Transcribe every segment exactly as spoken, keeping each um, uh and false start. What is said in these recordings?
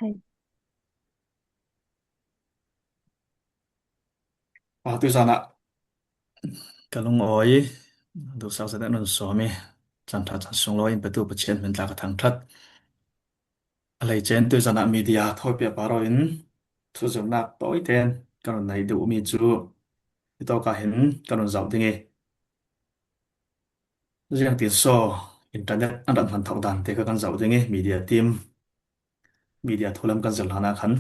A, tuizan ah ka lungawi, duhsak zet in nun sawm i, chan ṭha chan sung lo in petu Pathian hmin tla ka thangṭhat. A lei chen tuizan ah media thawi pia paro in thuzirnak tawite in ka nun nei duh mi cu hitawk ah hin ka nun zoh ding i, ziangtin saw internet an rat hman thawk dan te kha kan zoh ding i, media team, media thulam kan zir hlan ah khan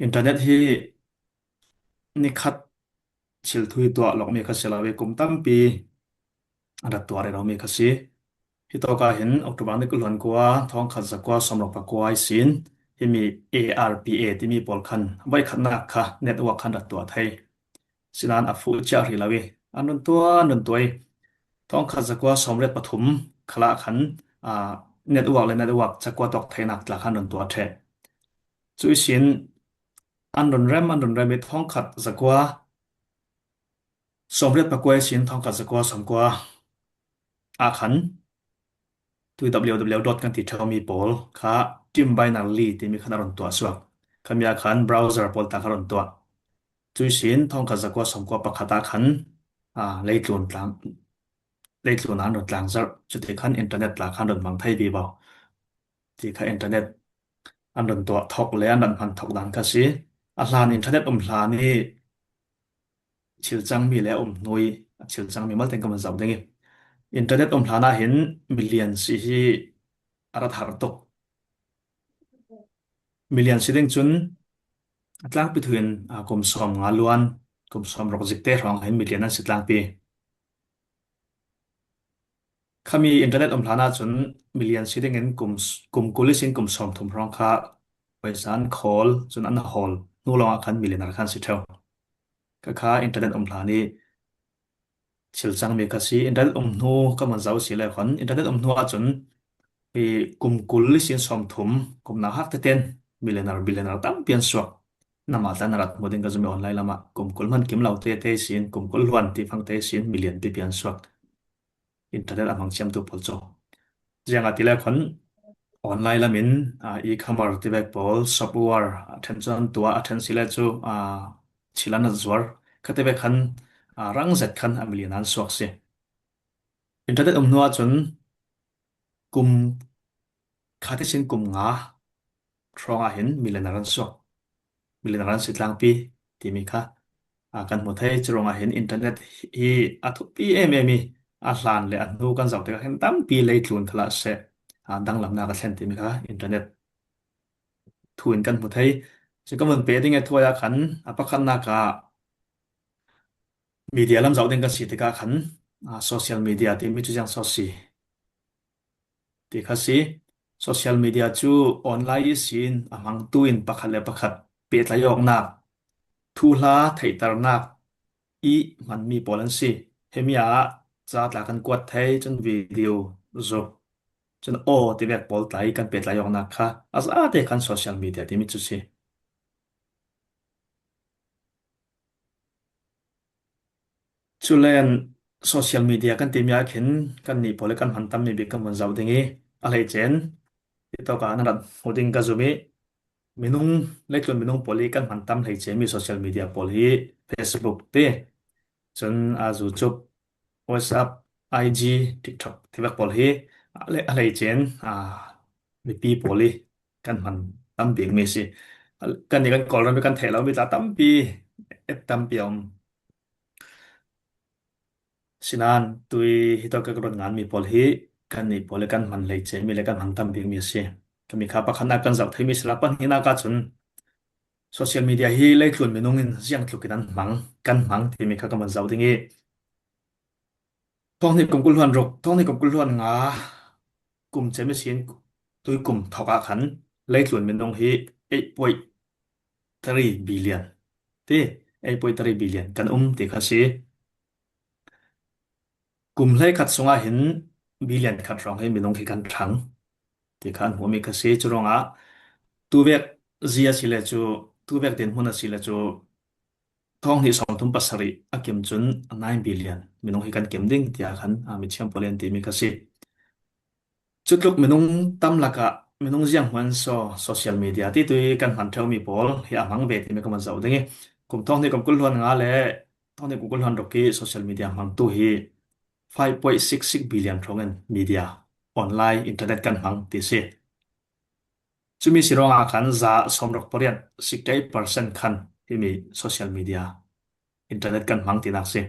internet hi nikhat thil thu hi tuah lawkmi kha si lo i, kum tampi an rat tuah rero mi kha si. Hitawk ah hin October ni kul hluan kua, thawngkhat zakua sawmruk pakua ihsin himi A R P A timi pawl khan voikhatnak kha network khan rat tuah thei. Sinan a fuh ciah hrih lo i, an run tuah, an run tuah i, thawngkhat zakua sawmriat pathum khalah khan, aa, network le network zakua tawk theinak tla khan run tuah ṭheh. Cu ihsin an run rem, an run rem i, thawngkhat zakua sawmriat pakua ihsin thawngkhat zakua sawmkua ah khan, tu W W W dot kan ti ṭheu mi pawl kha, Tim Berners-Lee timi khan a run tuah suak. Khami ah khan browser pawl ta kha run tuah. Cu ihsin thawngkhat zakua sawmkua pakhat ah khan, aa, leitlun tlang, leitlun ah an run tlang zarh. Cuti khan internet tla khan run hmang thei vivo. Ti kha internet an run tuah thawk le an run hman thawk dan kha si. A hlan internet um hlan i thil cangmi le a um hnu i a thil cangmi malte in kan van zoh ding i, internet um hlan ah hin milian si hi a rat har tuk. Milian si ding cun a tlangpi thu in, aa, kum sawmnga luan, kum sawmruk zik te hrawng ah hin milian an si tlangpi. Khami internet um hlan ah cun milian si dingin kum, kum kul ihsin kum sawmthum hrawng kha poisa an khawl, cun an hawl hnu lawngah khan millionaire khan si ṭheu. Kha kha internet um hlan i thil cangmi kha si. Internet um hnu kan van zoh si le khan, internet um hnu ahcun i kum kul ihsin sawmthum, kum nauhak tete in millionaire, billionaire tampi an suak. Namah tla na rat hmu ding ka zum i, online lamah kum kul hman kim lo tete ihsin, kum kul hluan ti fang te ihsin million pipi an suak. Internet a hmang ciamtu pawl cu. Ziangahtile khan online lam in, aa, e-commerce tivek pawl, software a ṭhen cun an tuah, a ṭhen si le cu, aa, thil an zuar. Kha tivek khan, aa, rang zet khan a million an suak si. Internet um hnu ahcun kum khat ihsin kum nga hrawng ah hin millionaire an suak. Millionaire an si tlangpi timi kha, aa, kan hmu thei. Cu ruangah hin internet hi a thupi em em i, a hlan le a hnu kan zoh tikah hin tampi leitlun khalah seh, aa, danglamnak a thlen timi kha internet thu in kan hmu thei. Cu kan vun pe ding i, thu ah khan a pakhatnak ah media lam zoh ding kan si tikah khan, aa, social media timi cu ziang so si ti kha si. Social media cu online ihsin a hmangtu in pakhat le pakhat pehtlaih awknak, thuhla theihternak i hmanmi pawl an si. Himi ah ca tla kan kuat thei, cun video zu, cun aw tivek pawl tla i kan pehtlaih awknak kha a zate khan social media timi cu si. Culen social media kan timi ah khin kannih pawl i kan hman tammi bik kan vun zoh ding i, a hleice in hitawk ah na rat hmu ding ka zum i, minung, leitlun minung pawl i kan hman tam hleice mi social media pawl hi Facebook te, cun, aa, YouTube, WhatsApp, I G, TikTok tivek pawl hi a hlei, a hleice in, aa, mipi pawl i kan hman tam bik mi si. Kannih kan Kawlram i kan theih lo mi tla tampi, app tampi a um. Sinan tui hitawk ka run ngan mi pawl hi kannih pawl i kan hman hleice mi le kan hman tam bik mi a si. Khami kha pakhatnak kan zoh thei mi si, la pahnihnak ah cun social media hi leitlun minung in ziangtluk in an hmang, kan hmang timi kha kan van zoh ding i, thawng hnih kum kul hluan ruk, thawng hnih kum kul hluan nga kum cem ihsin tui kum thawk ah khan leitlun minung hi eight point three billion ti, eight point three billion kan um ti kha si. Kum hleikhat sungah hin billion khat hrawng hi minung hi kan ṭhang ti kha an hmuhmi kha si. Cu ruangah tuvek zi a si le cu, tuvek dinhmun a si le cu, thawng hnih sawmthum pasarih a kim cun nine billion minung hi kan kim ding tiah khan, aa, mithiam pawl in an timi kha si. Cutluk minung tam lakah minung ziang hmuan saw social media ti tui kan hman ṭheu mi pawl hi a hmang ve ti mi ka man zoh ding i. Kum thawng hnih kum kul hluan nga le thawng hnih kum kul hluan ruk i social media hmangtu hi five point six six billion hrawngin media, online, internet kan hmang ti si. Cumi si ruangah khan za sawmruk pariat, sixty eight percent khan himi social media, internet kan hmang tinak si.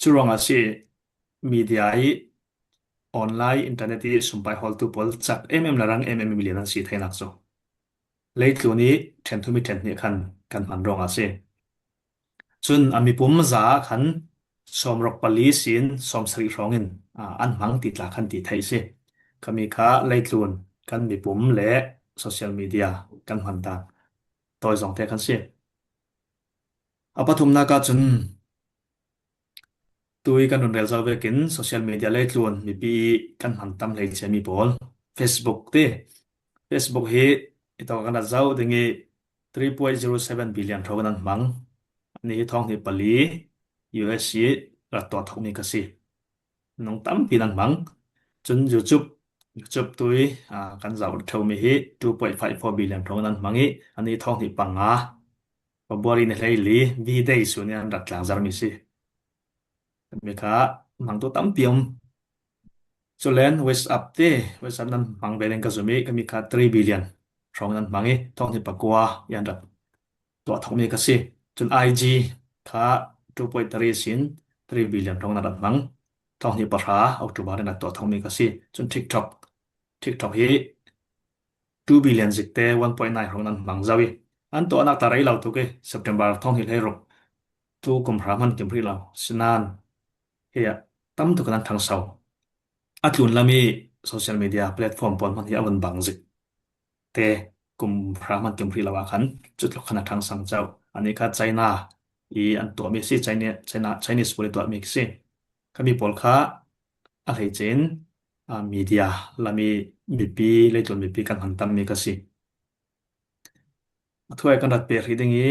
Cu ruangah si media i online, internet i sumpai hawltu pawl chak em em le rang em em i milian an si theinak cu leitlun i ṭhen thum i ṭhen hnih khan kan hman ruangah si. Cun a mipum za khan sawmruk pali sin sawmsarih hrawngin, aa, an hmang ti tla khan ti theih si. Khami kha leitlun kan mipum le social media kan hman dan tawi zawngte khan si. A pathumnak ah cun tui kan run rel zo vekin social media leitlun mipi i kan hman tam hleicia mi pawl Facebook ti. Facebook hi i tawk kan rat zoh ding i three point zero seven billion hrawngin an hmang. Ani hi thawng hnih pali U S i rat tuah thawkmi ka si. Nung tampi nan hmang. Cun YouTube, YouTube tui, aa, kan zoh ṭheu mi hi two point five four billion hrawngin an hmang i ani thawng hnih panga, February ni hleili V-Day sun i an rat tlangzar mi si. Khami kha hmangtu tampi um. Culen WhatsApp te, WhatsApp nan hmang ve len ka zum i, khami kha three billion hrawngin an hmang i thawng hnih pakua i an rat tuah thawkmi ka si. Cun I G kha two point three sin three billion hrawngin an rat hmang. Thawng hnih pahra October in an rat tuah thawkmi ka si. Cun TikTok, TikTok hi two billion zikte one point nine hrawngin an hmang zo i an tuahnak ta rei lo tuk i September thawng hnih hleiruk tu kum hra hman kim hrih lo sinain hi a tam tuk in an ṭhangso. A tlunlam i social media platform pawl hman hi a vun bang zik te kum hra hman kim hrih lo ah khan cutluk khan a ṭhangsan co. Ani kha China i an tuahmi si, China, China, Chinese pawl i tuahmi si. Khami pawl kha a hleice in, aa, media lam i mipi, leitlun mipi kan hman tammi ka si. A thuai kan rat pe hrih ding i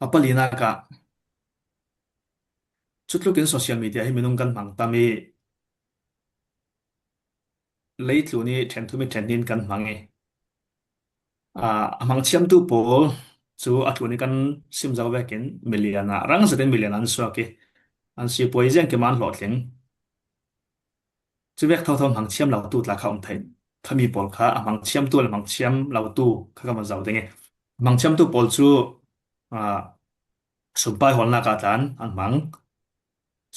a palinak ah cutlukin social media hi minung kan hmang tam i leitlun i ṭhen thum i ṭhen hnih in kan hmang i, aa, a hmang thiamtu pawl cu a tlun i kan sim zo vekin milian ah rang zetin milian an suak i an si puai ziang kim an hlawhtling. Cuvek thotho hmang thiam lotu tla kha um thei. Khami pawl kha a hmang thiamtu le hmang thiam lotu kha ka man zoh ding i. Hmang thiamtu pawl cu, aa, sumpai hawlnak ah tlan an hmang.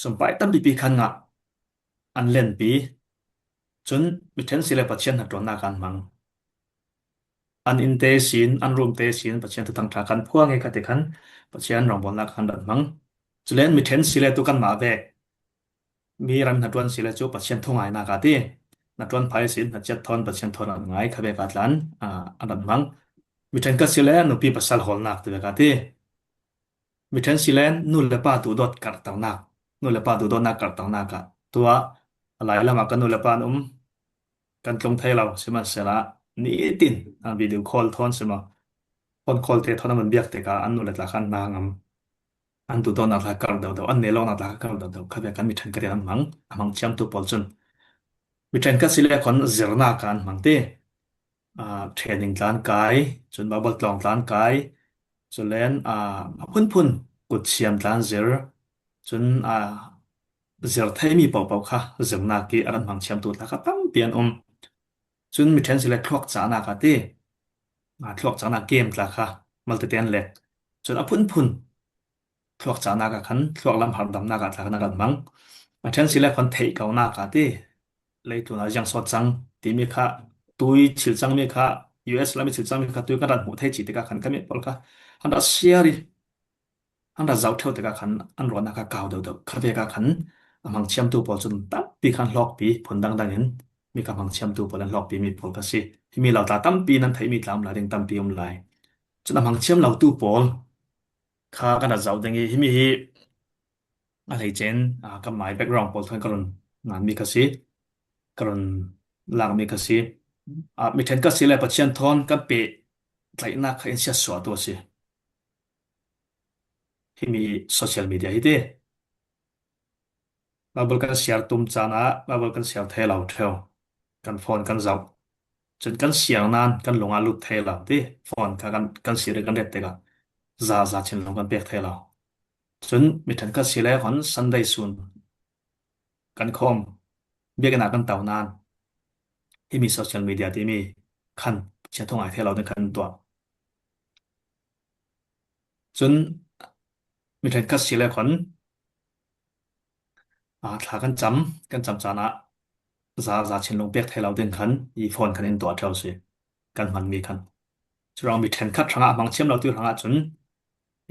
Sumpai tampipi khan ngah an lenpi. Cun miṭhen si le Pathian hnaṭuannak an hmang. An innte sin, an rumte sin, Pathian thuthang ṭha kan phuang i kha ti khan Pathian rawngbawlnak kan rat hmang. Culen miṭhen si le tu kanmah vek mi ram hnaṭuan si le cu Pathian thungainak a ti. Hnaṭuan phai sin, hnaciat thawn Pathian thawn an ngai kha vek a tlan, aa, an rat hmang. Miṭhen ka si le nupi pasal hawlnak ti vek a ti. Miṭhen si le nu le pa duhdawt karhternak, nu le pa duhdawtnak karhternak ah tuah a lai lam ah kan nu le pa an um, kan tlung thei lo, sihmanhsehlaw nitin an video call thawn si maw, phone call te thawn an vun biak tikah an nu le tla khan na ngam, an duhdawtnak tla kar deuhdeuh, an nelawknak tla kar deuhdeuh kha vek kan miṭhen ka ti an hmang, a hmang thiamtu pawl cun. Miṭhen ka si le khawn zirnak ah an hmang ti. Aa, training tlan kai, cun Bible tlawng tlan kai, culen, aa, a phunphun kutthiam tlan zir, cun, aa, zir theimi pohpoh kha zirnak i a ran hmang thiamtu tla kha tampi an um. Cun miṭhen si le thluak cahnak a ti, aa, thluak cahnak game tla kha malte tein lek, cun a phunphun thluak cahnak ah khan thluak lam harhdamnak ah tla khan a ran hmang. A ṭhen si le khawn theih konak a ti, leitlun ah ziang sawt cang timi kha, tui thil cangmi kha, U S lam i thil cangmi kha tui kan ran hmuh thei cih tikah khan khami pawl kha an rak siar i an rak zoh ṭheu tikah khan an ruahnak kha kau deuhdeuh. Kha vek ah khan a hmang thiamtu pawl cun tampi khan hlawkpi phun dangdang in mi kha hmang thiamtu pawl an hlawkpi mi pawl kha si. Himi lo tla tampi nan theihmi tla um lai ding tampi um lai. Cun a hmang thiam lotu pawl kha kan rak zoh ding i, himi hi a hleice in, aa, ka mai background pawl thawn ka run nganmi ka si, ka run lakmi ka si. Aa, miṭhen ka si le Pathian thawn kan pehtlaihnak kha in siatsuahtu a si. Himi social media hi ti. Bible kan siar tum caan ah Bible kan siar thei lo ṭheu. Kan phone kan zoh. Cun kan siar nan kan lung ah lut thei lo ti. Phone kha kan, kan siar i kan ret tikah za za thinlung kan pek thei lo. Cun mi ṭhenkhat si le khan Sunday sun kan khawm biakinn ah kan to nan himi social media timi khan Pathian thu ngai thei lo ding khan tuah. Cun mi ṭhenkhat si le khan, aa, thla kan cam, kan cam caan ah za za thinlung pek thei lo ding khan i phone khan in tuah ṭheu si, kan hmanmi khan. Curuang mi ṭhenkhat hrangah hmang thiam lo tu hrangah cun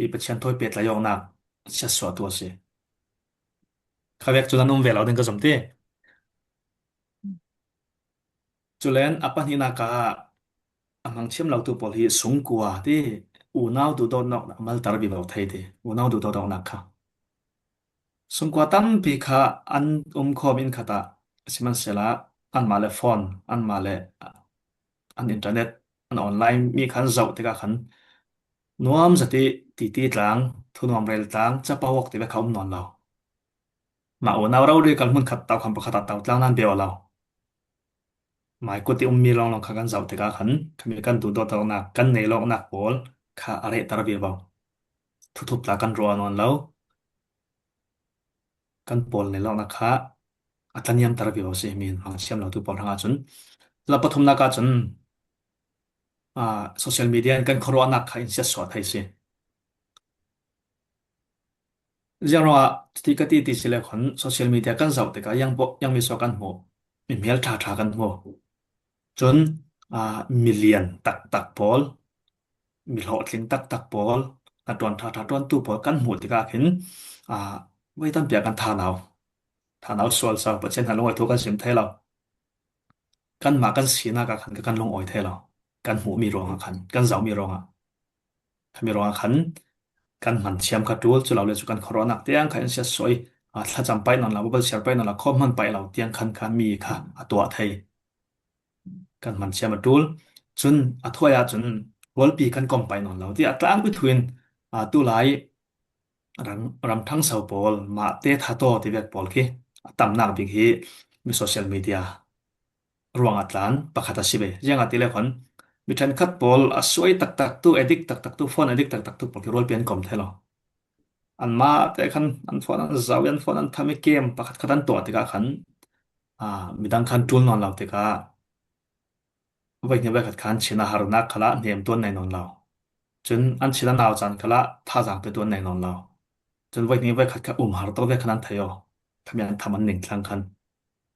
i Pathian thawi pehtlai awknak siatsuahtu a si. Kha vek cun an um ve lo ding ka zumh ti. Culen a pahnihnak ah a hmang thiam lotu pawl hi sungkua ti, unau duhdawtnak a malter vivo thei ti, unau duhdawtnak kha. Sungkua tampi kha an um khawm inn khat ah, sihmanhsela anmah le phone, anmah le an internet, an online mi kha an zoh tikah khan nuam zat i titi tlang, thunuam rel tlang, capo awk ti ve kha um nawn lo. Mah unau rori kal hmun khat tau khan pakhat ah tau tlang nan bia lo. Mah i kut i ummi lawnglawng kha kan zoh tikah khan khami kan duhdawt awknak, kan nei lawknak pawl kha a rehter vivo. Thuthup tla kan ruah nawn lo. Kan pawl nei lawknak kha a tlaniamter vivo si, mi hmang thiam lotu pawl hrangah cun. La pathumnak ah cun, aa, social media in kan khuaruahnak kha in siatsuah thei si. Ziangruangah cuti ka ti ti si le khan social media kan zoh tikah yang, yang mi suak kan hmuh, mi hmel ṭha ṭha kan hmu. Cun, aa, milian taktak pawl, mi hlawhtling taktak pawl, hnaṭuan ṭha ṭha ṭuantu pawl kan hmuh tikah khin, aa, voi tampi ah kan thanau, thanau sual sau, Pathian hna lungawi thu kan sim thei lo. Kanmah kan sinak ah khan kan lungawi thei lo. Kan hmuhmi ruangah khan, kan zohmi ruangah. Khami ruangah khan kan hman thiam kha ṭul, cu lo le cu kan khuaruahnak tiang kha in siatsuah i, aa, thlacam paih nawn lo, Bible siar paih nawn lo, khawm hman paih lo tiang khan kha mi kha a tuah thei. Kan hman thiam a ṭul. Cun a thuai ah cun rualpi kan kom paih nawn lo ti a tlangpi thu in, aa, tulai ram, ram ṭhangso pawl, mahte thataw ti vek pawl khi a tamnak bik hi mi social media ruangah tlan pakhat a si ve. Ziangahtile khan mi ṭhenkhat pawl a suai taktak tu, addict taktak tu, phone addict taktak tu pawl khi rualpi an kom thei lo. Anmah te khan an phone an zoh i, an phone an tham i, game pakhat khat an tuah tikah khan, aa, midang khan ṭul nawn lo tikah voihnih voikhat khan chin a harnak khalah hnemtuan nei nawn lo. Cun an chin a nau caan khalah thazaang petuan nei nawn lo. Cun voihnih voikhat kha um har tuk ve khan an thei aw. Khami an tham an ning thlang khan.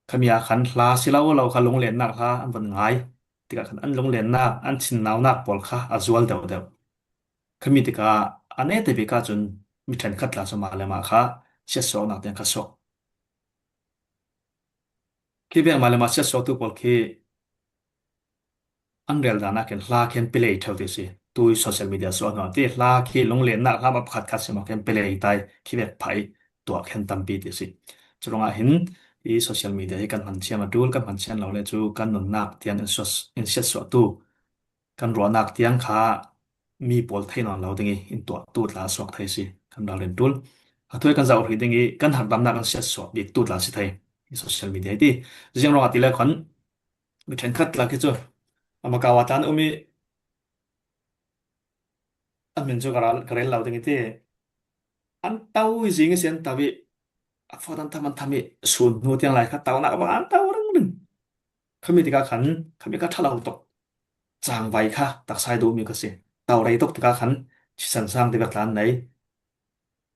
Khami ah khan hla si lo lo kha lunglennak hla an von ngai. Tikah khan an lunglennak, an chin naunak pawl kha a zual deuh deuh. Khami tikah a nete bik ah cun mi ṭhenkhat tla cu mah le mah kha siatsuahnak tiang kha suak. Khi vek mah le mah siatsuahtu pawl khi an rel dan ah khin hla khin pelei ṭheu ti si. Tui social media suah hnu ah ti hla khi lunglennak hla mah pakhat khat si mah khin pelei tai khi vek phah i tuah khin tampi ti si. Curuangah hin i social media hi kan hman thiam a ṭul, kan hman thiam lo le cu kan nunnak tiang in suas-, in siatsuahtu kan ruahnak tiang kha mi pawl thei nawn lo ding i in tuahtu tla suak thei si, kan ralrin ṭul. A thuai kan zoh rih ding i kan harhdamnak kan siatsuah biktu tla si thei i social media i ti. Ziang ruangah ti le khan mi ṭhenkhat tla khi cu a Macau ah tlan um i an hmin cu ka ral, ka rel lo ding i ti. An to i zing i si an to i a phone an tham an tham i sun hnu tiang lai kha tonak bang an to ringring. Khami tikah khan khami kha ṭha lo tuk. Cangvai kha taksa i duhmi kha si. To rei tuk tikah khan thisen sang ti vek tla an nei.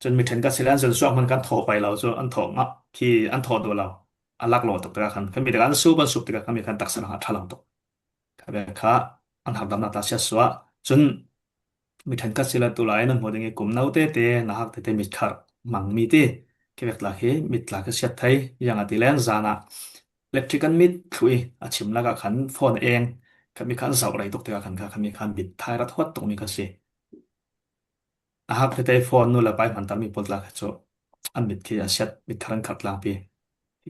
Cun mi ṭhenkhat si le an zon suak hman kan thawh pei lo cu an thawh ngah khi an thawh duh lo. A laklawh tuk tikah khan khami tikah an sup an sup tikah khami khan taksa hrangah ṭha lo tuk. Kha vek kha an harhdamnak tla siatsuah. Cun mi ṭhenkhat si le tulai nan hmuh ding i kum no tete, nauhak tete mit kharh hmangmi ti khi vek tla khi mit tla khi siat thei. Ziangahtile an zan ah electric an mit thluh i a chim lakah khan phone eng khami khan zoh rei tuk tikah khan kha khami khan mit thai rat huat tukmi kha si. A hak tete phone nu le pai hman tami pawl tla kha cu an mit khi a siat, mit thar an kharh tlangpi.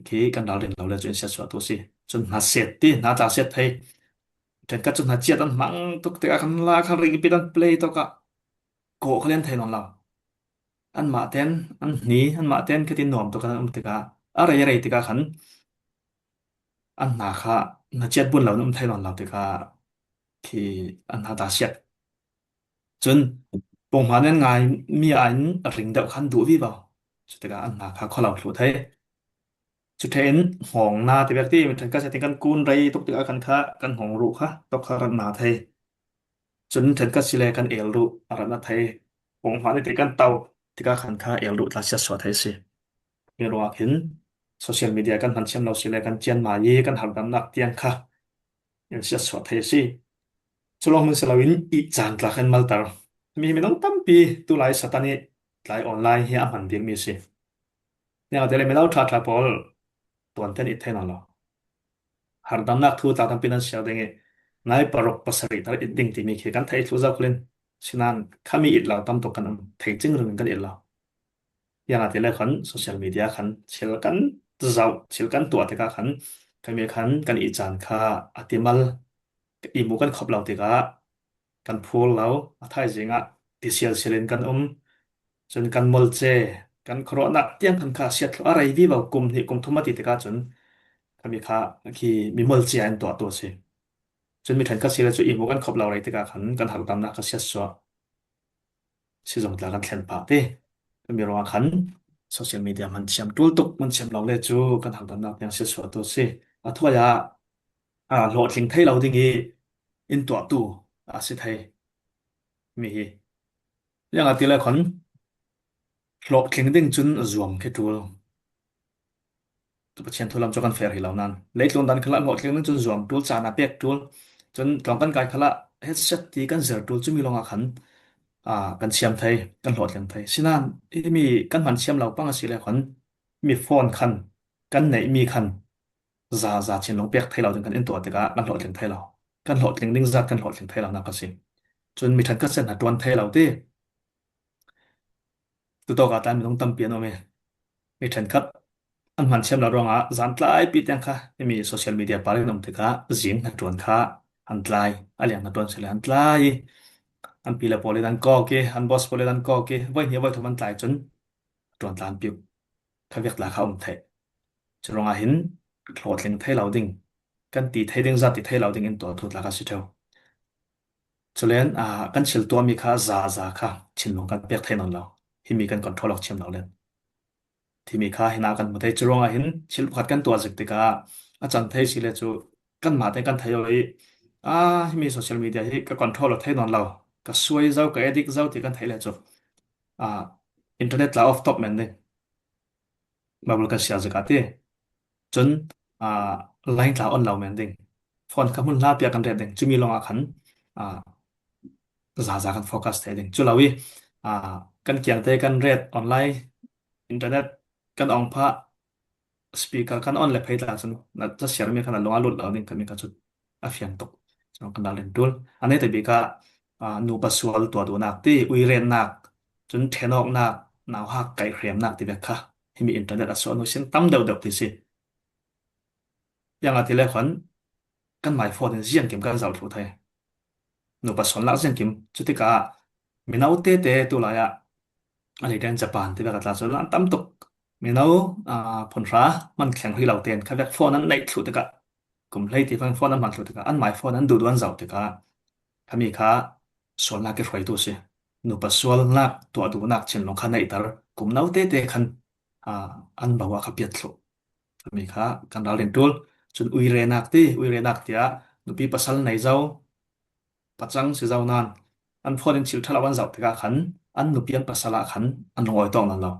Khi kan ralrin lo le cu in siatsuahtu si. Cun hna siat ti, hna tla siat thei. Ṭhenkhat cu hna ciat an hmang tuk tikah khan hla kha ringpi an play tuk ah kawh kha lian thei nawn lo. Anmah ten an hni, anmah ten khatin nuam tuk khan an um tikah A rei a rei tikah khan an hna kha na ciat bun lo, na um thei nawn lo tikah khi an hna dah siat. Cun pawng hmanh in ngai mi ah in ring deuh khan duh vivo. Cutikah an hna kha khualo thluh thei. Cu ṭheh in hngawng na ti vek ti, mi ṭhenkhat siatin kan kun rei tuk tikah khan kha kan hngawng ruh kha tok kha rat na thei. Cun ṭhenkhat si le kan el ruh a rat na thei. Pawng hmanh in ti kan to tikah khan kha el ruh tla siatsuah thei a si. Mi ruak hin social media kan hman thiam lo si le kan cianmai i kan harhdamnak tiang kha in siatsuah thei a si. Cu lawng hmun si loin i caan tla khan malter. Mi minung tampi tulai Satan i tlai online hi a hman dirmi a si. Niang a ti le mino ṭha ṭha pawl tuan ten it thei nawn lo. Harhdamnak thu tla tampi nan siar ding i nai paruk pasarih tar it ding timi khi kan theih thluh zo khulin, sinan khami it lo tam tuk kan um, thei cing ringring kan it lo. Ziangahtile khan social media khan thil kan zoh, thil kan tuah tikah khan khami khan kan i caan kha a timal, ihmu kan khop lo tikah kan phul lo, a thaizing ah ti sialsial in kan um. Cun kan molce, kan khuaruahnak tiang khan kha siat thluh a rei vivo, kum hnih kum thum a ti tikah cun khami kha khi mi molce ah in tuah tu a si. Cun mi ṭhenkhat si le cu ihmu kan khop lo rei tikah khan kan harhdamnak kha siatsuah si zong tla kan thlen pah ti. Kan mi ruangah khan social media hman thiam ṭul tuk, hman thiam lo le cu kan harhdamnak tiang siatsuah tu a si. A thuai ah, aa, hlawhtling thei lo ding i in tuahtu a si thei mi hi. Ziangahtile khan hlawhtling ding cun zuam khi ṭul. Pathian thu lam cu kan fer hi lo nan. Leitlun dan khalah hlawhtling ding cun zuam ṭul, caan a pek ṭul. Cun tlawng kan kai khalah headset ti kan zir ṭul, cumi lawngah khan, aa, kan thiam thei, kan hlawhtling thei. Sinan, himi kan hman thiam lo pang a si le khan, mi phone khan, kan neihmi khan, za, za thinlung pek thei lo ding kan in tuah tikah kan hlawhtling thei lo. Kan hlawhtling ding zat kan hlawhtling thei lo nak a si. Cun mi ṭhenkhat sian hna ṭuan thei lo ti. Tutawk ah tlan minung tampi an um i, mi ṭhenkhat an hman thiam lo ruangah zan tlaipi tiang kha himi social media par in um tikah zing hnaṭuan kha an tlai, a liang hnaṭuan si le an tlai i, an pi le pawl in an kawk i, an boss pawl in an kawk i, voi hnih voi thum an tlai cun ṭuan tlanpi uh kha vek tla kha um theih. Cu ruangah hin hlawhtling thei lo ding, kan ti thei ding, za ti thei lo ding in tuah thu tla kha si ṭheu. Culen, aa, kan chil tuahmi kha za, za kha thinlung kan pek thei nawn lo. Himi kan control awk thiam lo len. Timi kha hinah kan hmu thei. Cu ruangah hin thil pakhat kan tuah zik tikah a can thei si le cu kanmah te kan thei aw i, aa, himi social media hi ka control aw thei nawn lo, ka suai zo, ka addict zo ti kan theih le cu, aa, internet tla off top men ding. Bible kan siar zik ah ti. Cun, aa, line tla on lo men ding. Phone kha hmun hla piak kan ret ding. Cumi lawngah khan, aa, zaza kan focus thei ding. Cu lo i, aa, kan kiangte kan ret online, internet kan ong phah, speaker kan on le phei tla cun na ca siarmi khan a lung a lut lo ding, khami kha cu a fiang tuk. Cun kan ral in ṭul. A neite bik ah, aa, nupa sual tuah duhnak ti, uirennak, cun ṭhenawknak, nauhak kaihhremnak ti vek kha himi internet a suah hnu sin tam deuh deuh ti si. Ziangahtile khan kanmai phone in ziangkim kan zoh thluh thei. Nupa sualnak ziangkim. Cutikah mino tete tulai ah a leidan Japan ti vek a tla cu an tam tuk. Mino, aa, phunhra hman thleng hrih lo tein kha vek phone an neih thluh tikah, kum hlei ti fang phone an hman thluh tikah, an mai phone an duhduh an zoh tikah, khami kha sualnak i hruaitu si. Nupa sualnak tuah duhnak thinlung kha neihter, kum no tete khan, aa, an bo ah kha piat thluh. Khami kha kan ral in ṭul. Cun uirenak ti, uirenak tiah nupi pasal nei zo, pacang si zo nan, an phone in thil ṭha lo an zoh tikah khan an nupi an pasal ah khan an lungawi tawk nawn lo.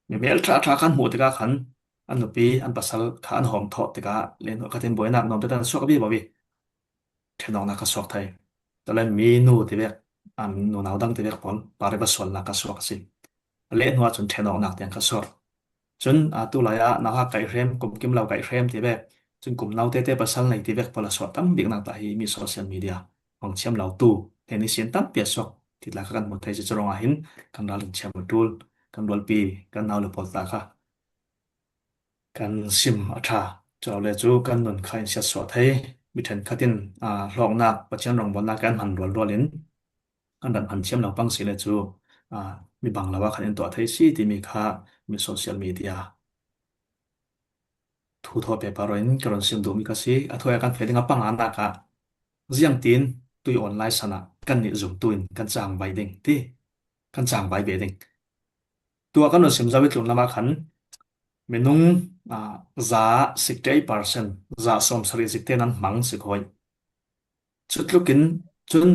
Mi mel ṭha ṭha khan hmuh tikah khan an nupi an pasal kha an hawm thawh tikah le hnu khatin buainak nuam te an suak vivo i ṭhenawknak kha suak thei. Tale mi nu ti vek, aa, nunau dang ti vek pawl, pariva sualnak kha suak a si. A leh hnu ah cun ṭhenawknak tiang kha suak. Cun, aa, tulai ah nauhak kaihhrem, kum kim lo kaihhrem ti vek, cun kum no tete pasal nei ti vek pawl a suah tam biknak tla hi mi social media hmang thiam lo tu hnen ihsin tampi a suak ti tla kha kan hmu thei si. Cu ruangah hin kan ral in thiam a ṭul, kan rualpi, kan nau le pawl tla kha kan sim a ṭha. Cu lo le cu kan nun kha in siatsuah thei. Mi ṭhenkhat in, aa, hlawknak, Pathian rawngbawlnak kan hman rualrual in an rat hman thiam lo pang si le cu, aa, mi bang lo ah khan in tuah thei si timi kha mi social media thu thaw paper in ka rawn sim duh mi ka si. A thuai a kan feh ding a panganak ah ziangtin tui online sana kan nih zumtu in kan chang vai ding ti, kan chang vai ve ding. Tua kan rawn sim zo i tlun lama khan minung, ah, za sixty eight percent, za sawmsarih zikte nan hmang si khawi. Chutlukin chun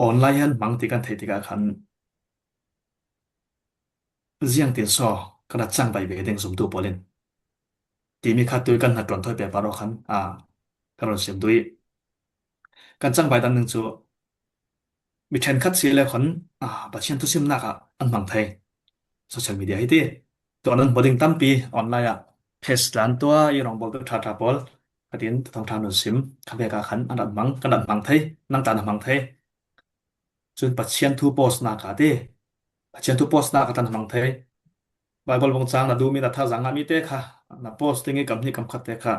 online hian hmang ti kan theih tikah khan ziangtin saw kan rat chang vai ve ding zumtu pawlin. Timi kha tui kan hna tuan thawi paper aw khan, a, kan rawn sim dui. Kan chang vai dan ding chu mi ṭhenkhat si le khawn, a, Pathian thusimnak ah an hmang thei. Social media hi ti. Tua nan hmu ding tampi online ah page tlan tua i rawngbawltu ṭha ṭha pawl khatin thawng ṭha nun sim kha veka khan an rat hmang, kan rat hmang thei, nang tan a hmang thei. Chun Pathian thu post nak a ti. Pathian thu post nak a tan hmang thei. Bible bung chang na dum in a thazang a mi te kha, na post ding i kam hnih kam khat te kha.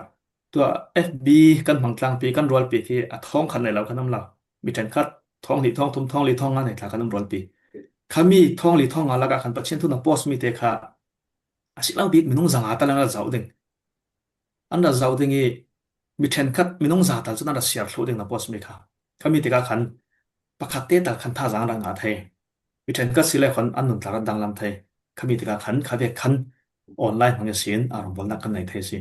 Tua F B kan hmang tlangpi, kan rualpi khi a thawng khat nei lo kan awm lo. Mi ṭhenkhat thawng hnih, thawng thum, thawng li, thawng nga nei tla kan awm rualpi. Khami thawng li, thawng nga lakah khan Pathian thu na post mi te kha a si lo bik minung zanga tal an rat zauh ding. An rat zauh ding i mi ṭhenkhat minung za tal chuan an rat siar thluh ding na post mi kha. Khami tikah khan pakhat te tal khan thazang an rat ngah thei. Mi ṭhenkhat si le khawn an nun tla rat danglam thei. Khami tikah khan kha vek khan online hmang i sin a rawngbawlnak kan nei thei si.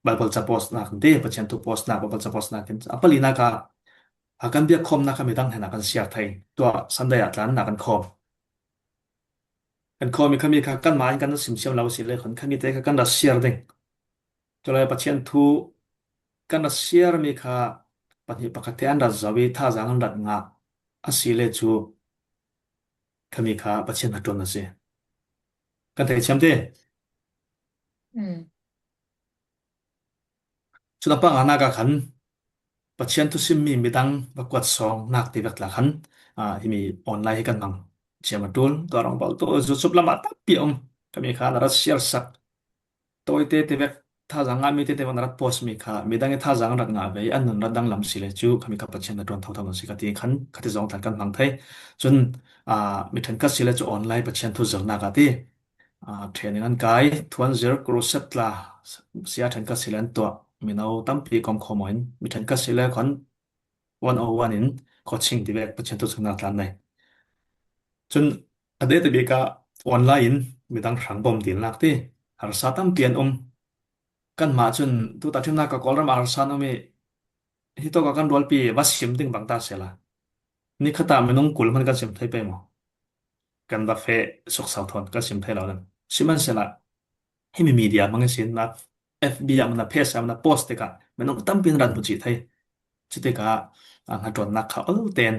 Bible cha post nak te, Pathian thu post nak, Bible cha post nak in a pali nak a, a kan biak khawm nak a midang hnena kan siar thei. Tua Sunday ah tlan nak kan khawm. Kan khawm i khami kha kan mah in kan sim siam lo si le khawn khami te kha kan rat siar ding. Chulai Pathian thu kan rat siar mi kha pahnih pakhat te an rat zauh i thazang an rat ngah a si le chu khami kha Pathian hna tuan a si. Kan thei thiam te. Mm. Chun a panganak a khan Pathian thusim mi midang va kuat sawng nak ti vek tla khan, a, himi online hi kan hmang thiam a tul. Tua rawngbawltu YouTube lamah tampi a awm. Khami kha na rat siar sak. Tawite te vek thazang nga mi te te vek na rat post mi kha midang i thazang rat ngah ve i an nun rat danglam si le chu khami kha Pathian na tuan tho tho si ka ti khan kha ti zawng tlan kan hmang thei. Chun, a, mi ṭhenkhat si le chu online Pathian thu zirnak a ti. A, training an kai, thuanzir crusade tla, sia ṭhenkhat si le an tuah, mino tampi kawm khawm awin, mi ṭhenkhat si le khawn one oh one in coaching ti vek Pathian thu chungna tlan nei. Chun a date bik a online in midang hrang bawm dil nak ti, harsa tampi an um. Kan mah chun tuta ṭhimna ka Kawlram a harsa an um i, hi tawka kan rualpi va sim ding bang ta sela. Ni khata minung kul hman kan sim thei pei maw? Kan va feh suksau thawn kan sim thei lo dan. Simansela, hemi media hmang i sin na F B ah mana, page ah mana, post tikah minung tampi an ran hmu chih thei. Chutikah, a, hnaṭuannak kha awl ten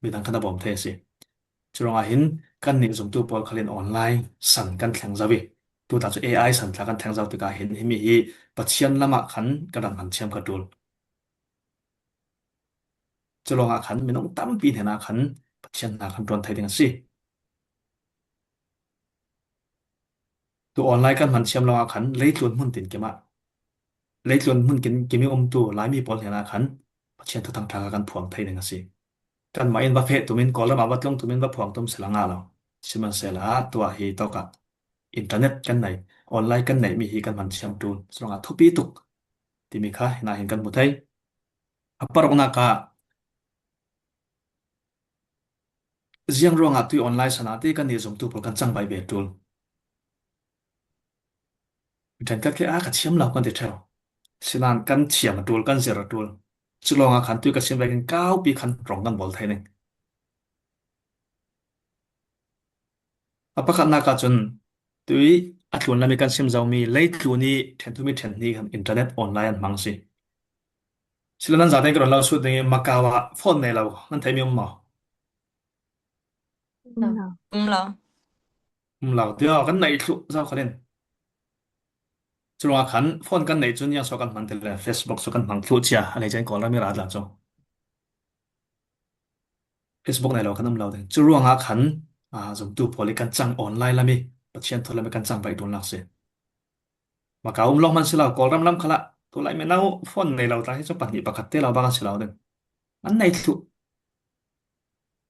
midang khan a bawm thei a si. Churawngah hin kan nih zumtu pawl khalin online san kan thleng zo i, tuta chu A I san tla kan thleng zo tikah hin himi hi Pathian lamah khan kan ran hman thiam ka tul. Chulawngah khan minung tampi hnenah khan Pathian hna kan ṭuan thei ding a si. Tu online kan hman thiam lawngah khan leitlun hmun tin kimah, leitlun hmun kin kimi umtu Laimi pawl hnenah khan Pathian thuthang ṭha kha kan phuang thei ding a si. Kanmah in va feh tumin, Kawlramah va tlung tumin va phuang tum sela ngah lo. Simansela, tua hi tawkah internet kan nei, online kan neih mi hi kan hman thiam tul. Chulawngah thupi tuk timi kha hinah hin kan hmu thei. A paruknak ah ziang ruangah tui online sana te kan nih zumtu pawl kan chang baih ve tul. Mi ṭhenkhat khi a ka thiam lo kan ti ṭheu. Sinan kan thiam a tul, kan zir a tul. Chulawngah khan tui ka sim vekin kaupi khan rawng kan bawl thei ning. A pakhatnak ah chun tui a tlun lam i kan sim zo mi leitlun i ṭhen thum i ṭhen hnih khan internet online an hmang si. Sila nan zate ka rawn lo sut ding i Macau ah phone nei lo nan thei mi um maw? Um lo. Um lo. Um lo. Tia kan neih thluh zau khalin. Chulawngah khan phone kan neih chun yang saw kan hman tel le Facebook saw kan hmang thluh chia a lei chen Kawlram i rat la chu. Facebook nei lo kan um lo ding. Chu ruangah khan, a, zumtu pawl i kan chang online lam i, Pathian thu lam i kan chang baih tul nak si. Macau um lawng hman si lo, Kawlram lam khalah, tulai mi nau phone nei lo tla hi chu pahnih pakhat te lo bang an si lo ding. An nei thluh.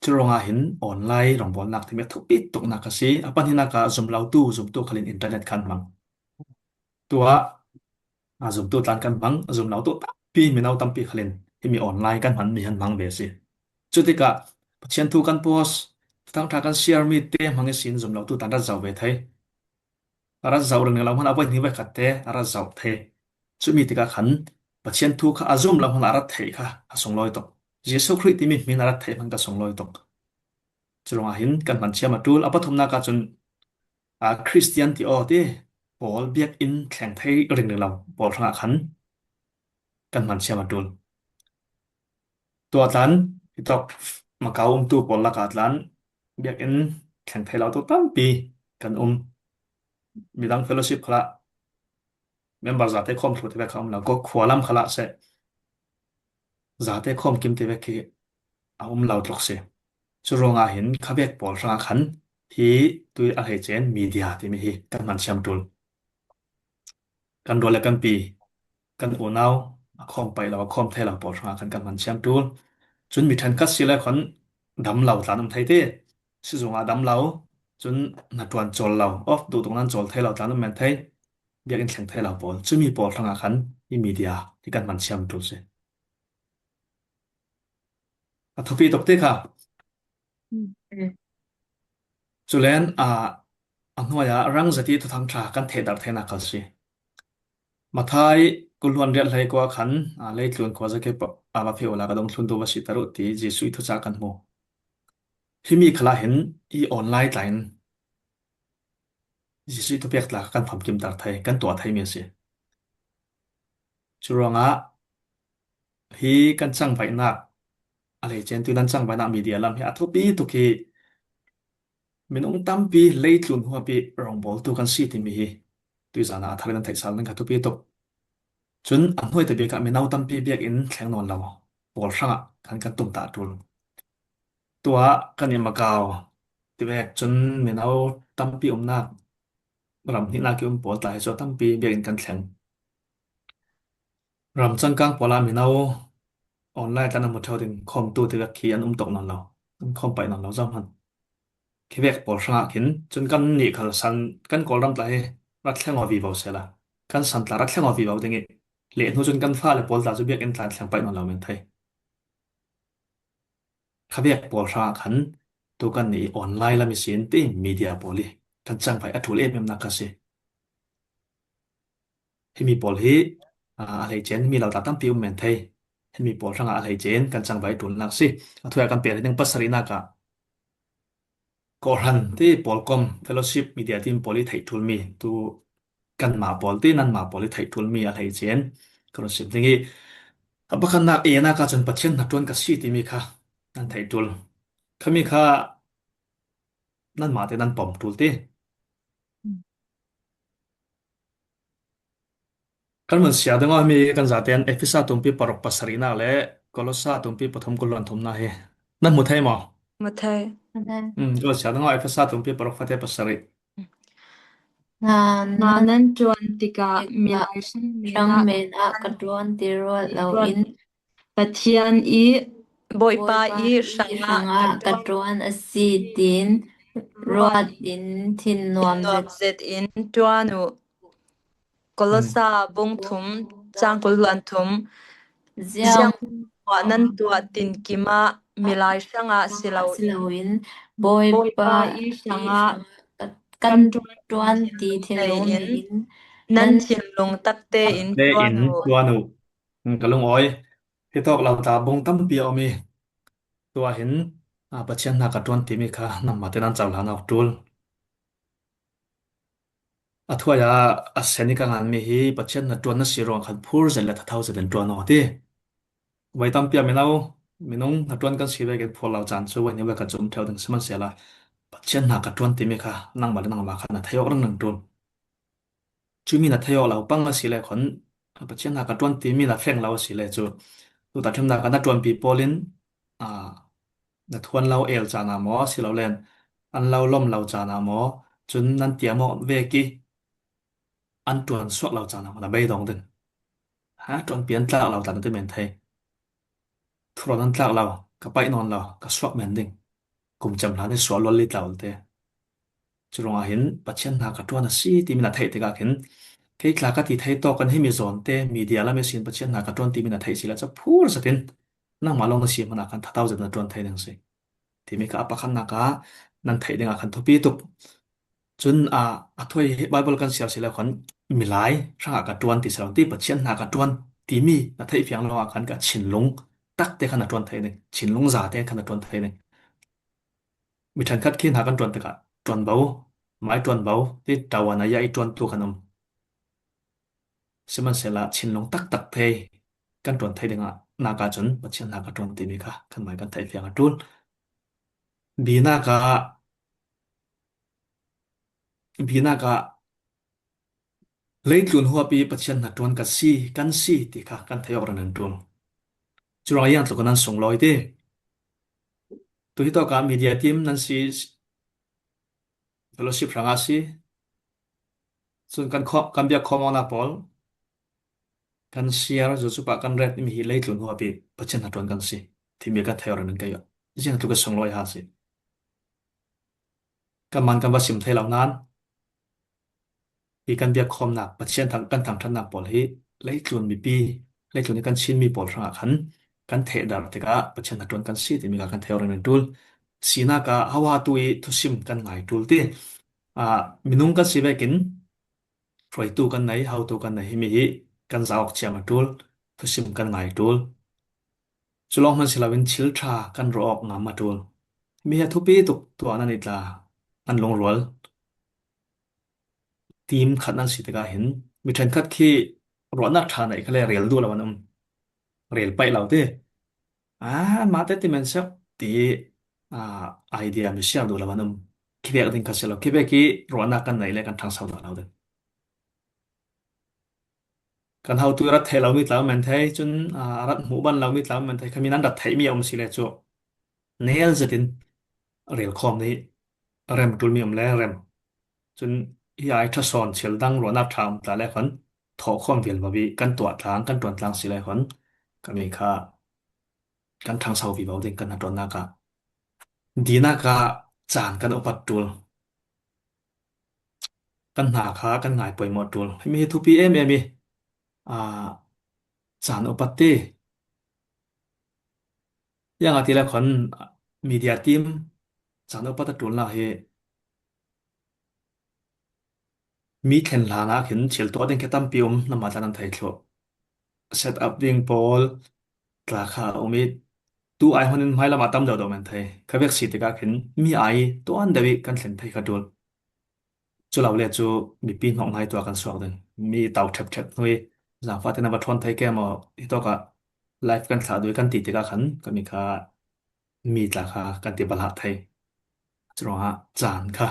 Chu ruangah hin online rawngbawlnak thimi a thupi tuknak a si. A pahnihnak ah zum lo tu, zumtu khalin internet khan hmang. Tua a zumtu tlan kan hmang, a zum lo tu tampi, mino tampi khalin himi online kan hman mi han hmang ve si. Cutikah Pathian thu kan post, Thuthang ṭha kan share mi te hmang ihsin zum lo tu tlan rat zauh ve thei. A rat zauh ring lo hmanh a voi hni voi khat te a rat zauh thei. Cumi tikah khan Pathian thu kha a zum lo hmanh a rat theih kha a sunglawi tuk. Jesuh Khrih timi hmin a rat theih hmanh ka sunglawi tuk. Curuangah hin kan hman thiam a ṭul. A pathumnak ahcun, a, Khristian ti aw ti, Paul biakinn thleng thei ringring lo pawl hrangah khan kan hman thiam a ṭul. Tua tlan, hitawk Macau umtu pawl lakah tlan, biakinn thleng thei lo tu tampi kan um. Midang fellowship khalah member zate khawm thlu te vek kha um lo, ko khua lam khalah seh zate khawm kim te vek khi a um lo tluk si. Curuangah hin khavek pawl hrangah khan hi tui a hleice in media timi hi kan hman thiam ṭul. Kan rual le kan pi, kan unau, a khawm paih lo, a khawm thei lo pawl hrangah khan kan hman thiam ṭul. Cun mi ṭhenkhat si le khan dam lo tlan um thei ti, sizungah dam lo, cun hnaṭuan cawl lo, off duh tuk nan cawl thei lo tlan um men thei, biakinn thleng thei lo pawl, cumi pawl hrangah khan hi media hi kan hman thiam ṭul si. A thupi tuk te kha. Mm. Culen, a, a hnuai ah rang zati Thuthang ṭha kan thehdarh theinak khal si. Matthai kul hluan riat hlei kua khan, a, leitlun khua zake pa-, a va feh uhla ka dong thlun tu va si taruh ti Jesuh i thucah kan hmu. Himi khalah hin i online tla in Jesuh i thupek tla kan famkimter thei, kan tuah theimi a si. Curuangah hi kan cangvaihnak, a hleice in tui nan cangvaihnak media lam hi a thupi tuk hi. Minung tampi leitlun huapi rawngbawltu kan si timi hi tuizan ah a thar in an theihsal nan kha thupi tuk. Cun a hnuai tabik ah mino tampi biakinn thleng nawn lo pawl hrangah khan kan tumtah ṭul. Tuah kan i Macau tivek cun mino tampi umnak ram hnihnak i um pawl tla hi cu a tampi biakinn kan thleng. Ram cangkang pawl ah mino online tla nan hmu ṭheu ding khawmtu tivek khi an um tuk nawn lo, an khawm paih nawn lo zohhmanh. Khivek pawl hrangah khin cun kan nih khal san kan Kawlram tla hi rat thleng aw vivo sehla kan san tla rat thleng aw vivo ding i leh hnu cun kan fale pawl tla cu biakinn tla thleng paih nawn lo men thei. Khavek pawl hrangah khan tu kan nih i online lam ihsin ti media pawl i kan cangvaih a ṭul ememnak kha si. Himi pawl hi, aa, a hleice in mi lo tla tampi um men thei. Himi pawl hrangah a hleice in kan cangvaih ṭulnak si. A thuai kan pek ding pasarihnak ah kawhhran ti pawlkom, fellowship, media team pawl i theih ṭulmi tu kanmah pawl ti nanmah pawl i theih ṭulmi a hleice in ka run sim ding i a pakhatnak enak ahcun Pathian hnaṭuan ka si timi kha nan theih ṭul. Khami kha nanmah te nan pom ṭul ti. Kan vun siar ding aw, himi kan zaten Efesa tumpi paruk pasarihnak le Kolosa tumpi pathum kul hluan thumnak hi nan hmu thei maw? Hmu thei. Hmu thei. Um, kan vun siar ding aw, Efesa tumpi paruk fate pasarih. Hna nan ṭuan tikah mi hrang men ah ka ṭuan ti ruat loin Pathian i Bawipa i hrangah ka ṭuan a si tiin ruat in thinnuam zet in ṭuan uh. Kolosa bung thum, cang kul hluan thum. Ziangah nan tuah tinkim ah milai hrangah si loin Bawipa i hrangah kan ṭuan ti thinlung in nan thinlung takte in ṭuan uh. Ka lungawi. Hitawk lo tla bung tampi a um i tuah hin, aa, Pathian hna ka ṭuan timi kha nanmah te nan cohlan awk ṭul. A thuai ah a sen i ka nganmi hi Pathian hnaṭuan na si ruang khan phur zet le thatho zet in ṭuan aw ti. Voi tampi ah mino, minung hnaṭuan kan si vekin phur lo caan cu voi hnih voi khat cu um ṭheu ding sihmanhsehlaw Pathian hna ka ṭuan timi kha nangmah le nangmah kha na thei awk ringring ṭul. Cumi na thei awk lo pang a si le khon, Pathian hna ka ṭuan timi na feng lo a si le cu, tuta ṭhimnak ah na ṭuanpi pawl in, aa, na thuan lo el caan ah maw, a si lo len an lo lawm lo caan ah maw, cun nan tiam awk vek i an ṭuan suak lo caan ah maw, na beidong ding. Ha, ṭuanpi an tlak lo tla na ti men thei. Thurawn an tlak lo, ka paih nawn lo, ka suak men ding. Kum cem hlan hi sual lual li tla ulte. Curuangah hin Pathian hna ka ṭuan a si timi na theih tikah khin kei tla ka ti thei tawk kan himi zawnte, media lam ihsin Pathian hna ka ṭuan timi na theih sila cu phur zetin nangmah lawng na si hmanah khan thatau zet na ṭuan thei ding si. Timi kha a pakhatnak ah nan theih dingah khan thupi tuk. Cun, aa, a thuai hi Baibal kan siar si lo khan milai hrangah ka ṭuan ti si lo, ti Pathian hna ka ṭuan timi na theih fiang lo ah khan ka thinlung takte khan na ṭuan thei ding, thinlung zate khan na ṭuan thei ding. Mi ṭhenkhat khi hna kan ṭuan tikah ṭuan bo, mai ṭuan bo, ti ṭaua na ya i ṭuantu kan um. Sihmanhsehlaw thinlung taktak thei kan ṭuan thei dingah nak ahcun Pathian hna ka ṭuan timi kha kan mai kan theih fiang a ṭul. Binak ah, binak ah leitlun huap i Pathian hnaṭuan ka si, kan si ti kha kan theih awk ringring ṭul. Curuangah ziang tluk nan sunglawi ti. Tu hitawk ah media team nan si, fellowship hrangah si. Cun kan khawm, kan biak khawm awknak pawl, kan siar, zuzu pah kan ret mi hi leitlun huap i Pathian hnaṭuan kan si timi kan theih awk ringring kei. Ziang tluk i sunglawi ha si. Kan man kan va sim thei lo nain, hi kan biak khawmnak, Pathian thang, kan thangṭhatnak pawl hi leitlun mipi, leitlun i kan Chinmi pawl hrangah khan kan thehdarh tikah Pathian hnaṭuan kan si timi kha kan theih awk ringring ṭul. Sinak ah hohatu i thusim kan ngai ṭul ti. Aa, minung kan si vekin hruaitu kan nei, hotu kan nei, himi hi kan za awk ciam a ṭul, thusim kan ngai ṭul. Cu lawng hman si loin thil ṭha kan ruah awk ngam a ṭul. Mi hi a thupi tuk, tuah nan i tla, nan lungrual. Team khat nan si tikah hin mi ṭhenkhat khi ruahnak ṭha neih kha le rel duh lo an um. Rel paih lo ti. Aa, anmah te ti men sek ti, aa, idea mi siar duh lo an um. Khivek ding kha si lo. Khivek i ruahnak kan neih le kan ṭhangso dah lo ding. Kan hotu i rat theih lomi tla um men thei, cun, aa, a rat hmuh ban lomi tla um men thei, khami nan rat theihmi a um si le cu nel zetin rel khawm nih rem ṭulmi um le rem. Cun hi ai ṭha sawn thil dang ruahnak ṭha um tla le khan thawh khawm vial viau i kan tuah tlang, kan ṭuan tlang si le khan kami kha kan ṭhangso vivo ding kan hnaṭuannak ah. Dinak ah caan kan upat ṭul. Kan hna kha kan ngai poimawh ṭul. Himi hi thupi em em i, aa, caan upat ti. Ziangahtile khan media team caan upat a ṭulnak hi mi thlen hlanah khin thil tuah ding khi tampi um, nanmah tla nan thei thluh. Set up ding pawl tla kha a um i, tu ai hmanin hmailam ah tam deuhdeuh men thei. Kha vek si tikah khin mi ai tuan deuh i kan thlen thei kha ṭul. Cu lo le cu mipi hnawh ngai tuah kan suak ding. Mi tau ṭhepṭhep hnu i, zaangfah te nan va ṭhawn thei ke maw, hitawk ah live kan thlah duh i kan ti tikah khan kami kha mi tla kha kan ti balhah thei. Curuangah caan kha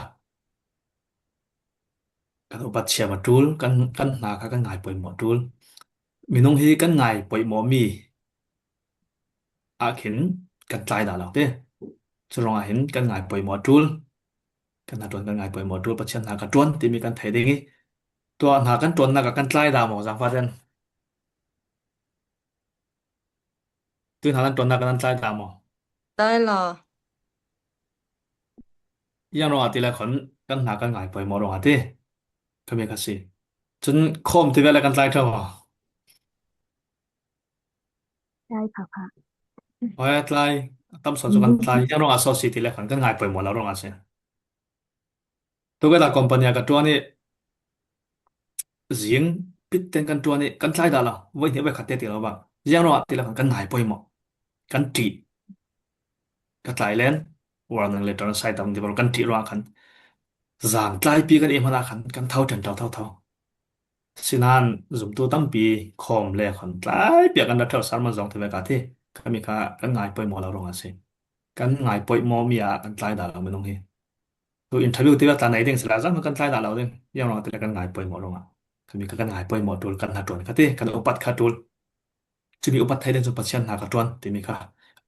kan upat chiam a ṭul, kan, kan hna kha kan ngai poimawh ṭul. Minung hi kan ngai poimawh mi ah khin kan tlai dah lo te. Curuangah hin kan ngai poimawh ṭul, kan hnaṭuan kan ngai poimawh ṭul, Pathian hna ka ṭuan timi kan thei ding i, tua hna kan ṭuannak ah kan tlai dah maw, zaangfah ten? Tuihna nan ṭuannak ah nan tlai ta maw? Tlai lo. Ziang ruangah ti le khan kan hna kan ngai poimawh ruangah ti. Khami kha si. Cun khawm ti ve le kan tlai ṭha maw? Tlai phapha. Hoi, tlai. A tam sawn cu kan tlai. Ziang ruangah so si ti le khan kan ngai poimawh lo ruangah si. Tuketa company ah ka ṭuan i zing pit ten kan ṭuan i kan tlai dah lo, voi hnih voi khat te ti lo bang. Ziang ruangah ti lo khan kan ngai poimawh, kan ṭih, ka tlai len, warning letter an sai tam ti bal kan ṭih ruangah khan zan tlaipi kan i hmanh ah khan kan tho ṭhen tho tho tho. Sinain zumtu tampi khawm le khan tlaipi ah kan rat ṭheu, sermon zong ti ve ka ti. Khami kha kan ngai poimawh lo ruangah a si. Kan ngai poimawh mi ah kan tlai dah lo minung hi. Tu interview ti ve tla nei ding si lai, zan kan tlai dah lo ding. Ziang ruangah ti le kan ngai poimawh ruangah. Khami kha kan ngai poimawh ṭul, kan hnaṭuan kha ti, kan upat kha ṭul. Cumi upat thei ding cu Pathian hna ka ṭuan timi kha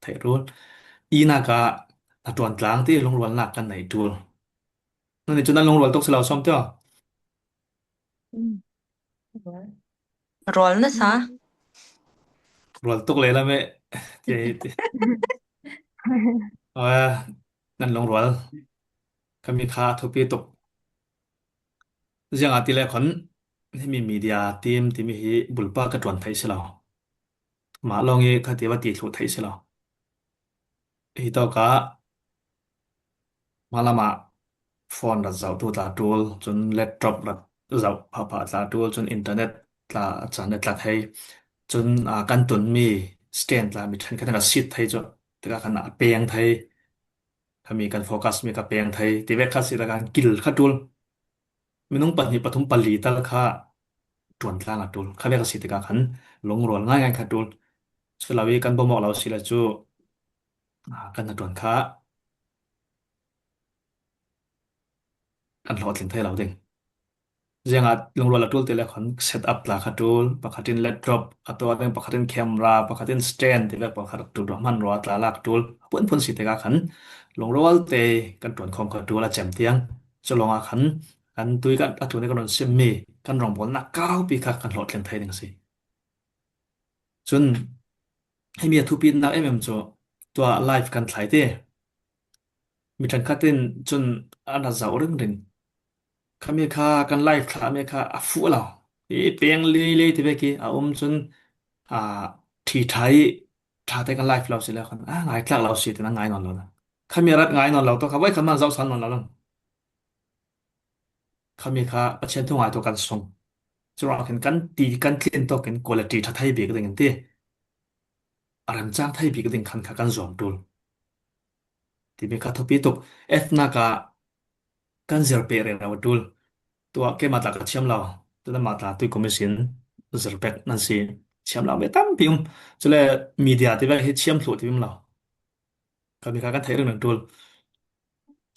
theih ṭul. Inak ah hnaṭuan tlang ti lungrualnak kan neih ṭul. Nannih cu nan lungrual tuk si lo sawm tio. Rual na sa. Rual tuk le lam e. Ti, ti. Aa, nan lungrual. Khami kha thupi tuk. Ziangahtile khan himi media team timi hi bulpa ka ṭuan thei si lo. Mah lawng i kha tiva ti thluh thei si lo. Hi tawkah hmalamah phone rat zohtu tla ṭul, cun laptop rat zoh phahphah tla ṭul, cun internet tla, chan le tla thei, cun, aa, kan tunmi stand tla mi ṭhenkhat in a sit thei cu, tikah khan a peng thei, khami kan focus mi kha peng thei, tivek kha si tikah khan kil kha ṭul. Minung pahnih pathum pali tal kha ṭuan tlang a ṭul. Kha vek a si tikah khan lungrual ngaingai kha ṭul. Cu lo i kan bawmawk lo si le cu, aa, kan hnaṭuan kha kan hlawhtling thei lo ding. Ziangah lungrual a ṭul ti le khan set up tla kha ṭul, pakhat in laptop a tuah ding, pakhat in camera, pakhat in stand ti vek pakhat ṭul, hman rua tla lak ṭul, a phunphun si tikah khan lungrual te kan ṭuan khawm kha ṭul a cem tiang. Cu lawngah khan kan tui kan a tuni kan run simmi kan rawngbawlnak karpi kha kan hlawhtling thei ding a si. Cun himi a thupinak em em cu tua live kan thlai ti. Mi ṭhenkhat in cun an rak zoh ringring. Khami kha kan live thlahmi kha a fuh lo. I peng lei lei ti vek i a um cun, aa, ṭhi ṭha i ṭha te kan live lo si le khan, aa, ngaitlak lo si ti nan ngai nawn lo. Khami rat ngai nawn lo, tu kha voi khan man zohsan nawn lo lang. Khami kha Pathian thu ngai tu kan sung. Curuangah khin kan ti, kan tlin tawkin quality ṭha thei bik ding in ti. A remcang thei bik ding khan kha kan zuam ṭul. Timi kha thupi tuk. Ethnak ah kan zir peh rero ṭul. Tuah keimah tla ka thiam lo. Tuna mah tla tuikum ihsin zir pek nan si thiam lo mi tampi um. Cule media ti vek hi thiam thluh ti um lo. Khami kha kan theih ringring ṭul.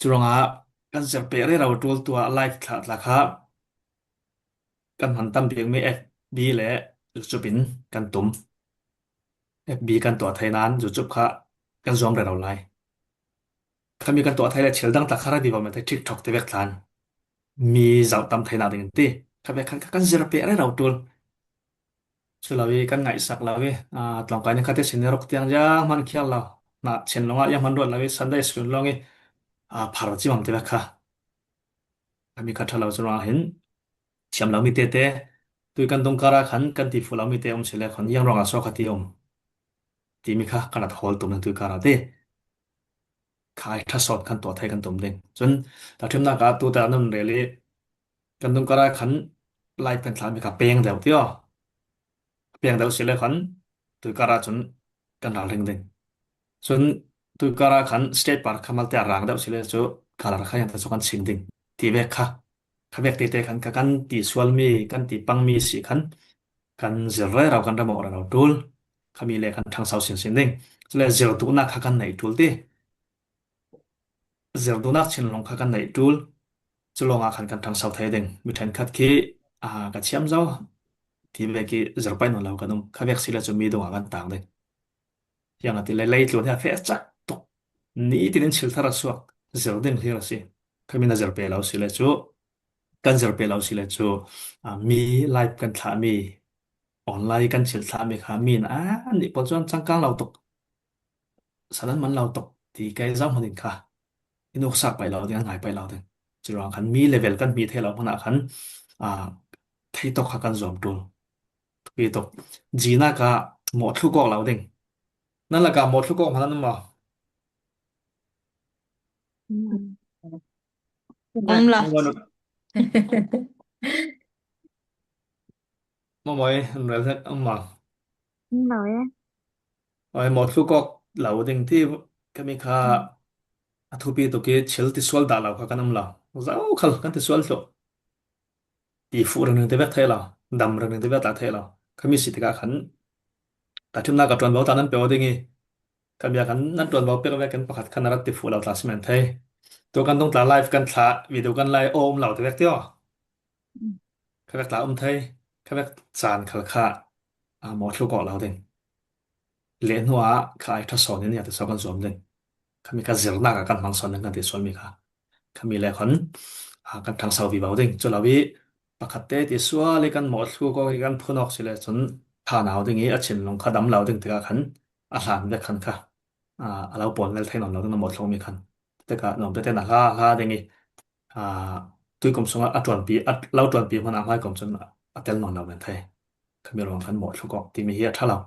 Curuangah kan zir peh rero ṭul, tua live thlah tla kha kan hman tam bikmi F B le YouTube in kan tum. F B kan tuah thei nain YouTube kha kan zuam rero lai. Khami kan tuah thei le thil dang tla kha redi va mete TikTok te vek tlan mi zoh tam theinak ding in ti. Kha vek khan kha kan zir peh rero ṭul. Cu lo i kan ngaihsak lo i, aa, tlawngkai nih kha te sin i ruk tiang ziang hman khial lo. Na chin lawngah ziang hman ruat lo i Sunday school lawng i, aa, phar cimam te vek kha. Khami kha ṭha lo cu ruangah hin thiam lomi tete, tui kan dungkar ah khan kan ti fuh lomi te um si le khan ziang ruangah so kha ti um timi kha kan rak hawl tum nan tui kar ah ti. Kha ai ṭha sawn kan tuah thei kan tum ding. Cun tahṭhimnak ah tuta nan rel i kan dungkar ah khan live kan thlahmi kha peng deuh ti aw. Peng deuh si le khan tuikar ah cun kan ralring ding. Cun tuikar ah khan stage par kha malte a rang deuh si le cu colour kha ziangta cu kan ching ding ti vek kha. Kha vek tete khan kha kan ti sualmi, kan ti pangmi si khan kan zir rero, kan remawh rero ṭul. Khami le kan ṭhangso sinsin ding. Cule zir duhnak kha kan neih ṭul ti. Zir duhnak thinlung kha kan neih ṭul. Cu lawngah khan kan ṭhangso thei ding. Mi ṭhenkhat khi, aa, ka thiam zo ti vek i zir paih nawn lo kan um. Kha vek si le cu mi dungah kan tang ding. Ziangahtile leitlun hi a feh cak tuk. Nitin in chil thar a suak zir ding hi a si. Khami na zir peh lo si le cu, kan zir peh lo si le cu, aa, mi live kan thlahmi, online kan chil thlahmi kha mi in a nih pawl cu an cangkang lo tuk, san an man lo tuk ti kei zoh hmanh in kha i nuksak paih lo ding, an ngai paih lo ding. Curuang khan mi level kan hmi thei lo hmanh ah khan, aa, thei tuk kha kan zuam ṭul. Thupi tuk. Zinak ah mawh thluk awk lo ding. Nan lakah mawh thluk awk hmanh an um maw? Um lo. Mamaw i an rel hek um maw? Um lo e. Oi, mawh thluk awk lo ding ti kami kha a thupi tuk i thil ti sual dah lo kha kan um lo. Zokhal kan ti sual thluh. Ti fuh ringring te vek theih lo, dam ringring te vek tla theih lo. Khami si tikah khan ka ṭhimnak ka ṭuanvo tla nan pe aw ding i, khami ah khan nan ṭuanvo pek vek in pakhat khan a rak ti fuh lo tla si men thei. Tu kan dung tla live kan thlah, video kan live aw um lo te vek ti aw. Kha vek tla um thei, kha vek caan khal kha, aa, mawh thluk awk lo ding. Le hnuah kha ai ṭha sawn in ya ti sawn kan zuam ding. Khami kha zirnak ah kan hmang sawn ding kan ti sual mi kha. Khami le khan, aa, kan ṭhangso vivo ding. Cu lo i pakhat te ti sual i kan mawh thluk awk i kan phun awk si le cun ṭha nau ding i a thinlung kha dam lo ding tikah khan a hlan vek khan kha, aa, a lo pawl mel thei nawn lo ding na mawh thluk mi khan. Tikah nuam tete na hla, hla ding i, aa, tuikum sungah a ṭuanpi, a lo ṭuanpi hmanh ah hmai kum cun a tel nawn lo men thei. Khami ruang kan mawh thluk awk timi hi a ṭha lo.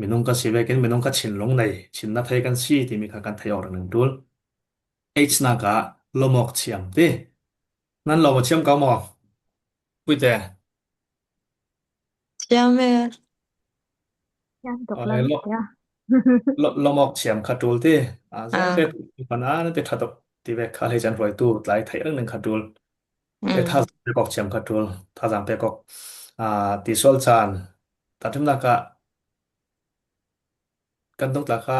Minung kan si vekin minung kha thinlung nei, thinna thei kan si timi kha kan theih awk reng reng ṭul. H nak ah lawmawk thiam ti. Nan lawmawk thiam ko maw? Puite. Thiam e. Thiam tuk lo, lo, lawmawk thiam kha ṭul ti. A, zong te tu pan a, na te ṭha tuk ti ve kha hleisan hruaitu tlai theih reng reng kha ṭul. Te thazaang pek awk thiam kha ṭul. Thazaang pek awk. A, ti sual chan. Tahṭhimnak ah kan tung tla kha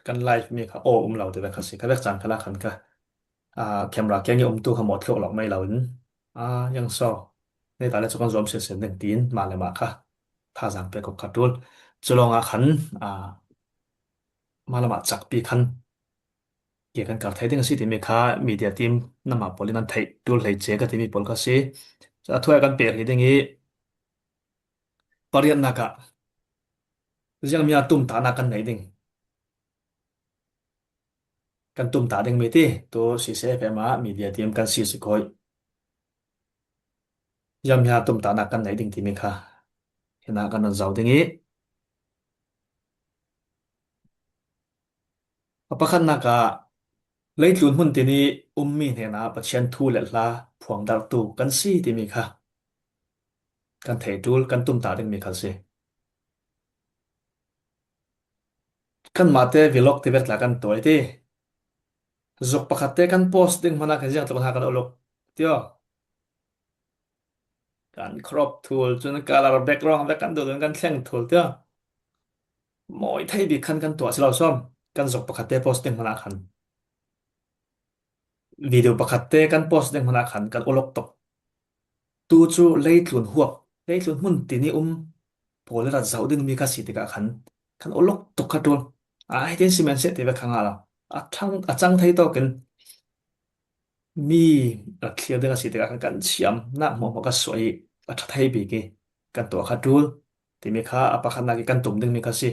kan live mi kha aw um lo ti ve kha si. Kha vek chan kha la khan kha, a, camera kiang i um tu kha mawh thluk lawk mai lo in. A, yang so. Nei ta le chu kan zuam sen sen ding tiin mah le mah kha. Thazaang pek awk kha ṭul. Chu lawng ah khan, a, mah le mah chakpi khan. Kia kan kar thei ding a si timi kha media team nama pawl in an theih ṭul hlei che ka timi pawl kha si. A thuai kan pek hi ding i pariatnak ah ziang mi a tumtahnak kan nei ding. Kan tumtah ding mi ti, tu C C F M ah media team kan si si koi. Ziang mi a tumtahnak kan nei ding timi kha. Hinah kan on zau ding i. A pakhatnak ah leitlun hmun tin i um mi hnenah Pathian thu le hla phuangdartu kan si timi kha kan theih ṭul, kan tumtah ding mi kha si. Kanmahte vlog ti vek tla kan tuai ti. Zuk pakhatte kan post ding hmana kan ziang tluk hna kan uluk tio. Kan crop thul cun color background vek kan duh cun kan thleng thul tio. Mawi thei bik khan kan tuah si lo sawm. Kan zuk pakhatte post ding hmana khan. Video pakhatte kan post ding hmana khan kan uluk tuk. Tu cu leitlun huap, leitlun hmun tin i um pawl i rat zoh ding mi kha si tikah khan kan uluk tuk kha ṭul. A, hitin si men seh ti ve kha ngah lo. A ṭhang, a cang thei tawkin mi rat thlir ding a si tikah khan kan thiamnak hmuahhmuah ka suah i a ṭha thei bik i kan tuah kha ṭul timi kha a pakhatnak i kan tum ding mi kha si.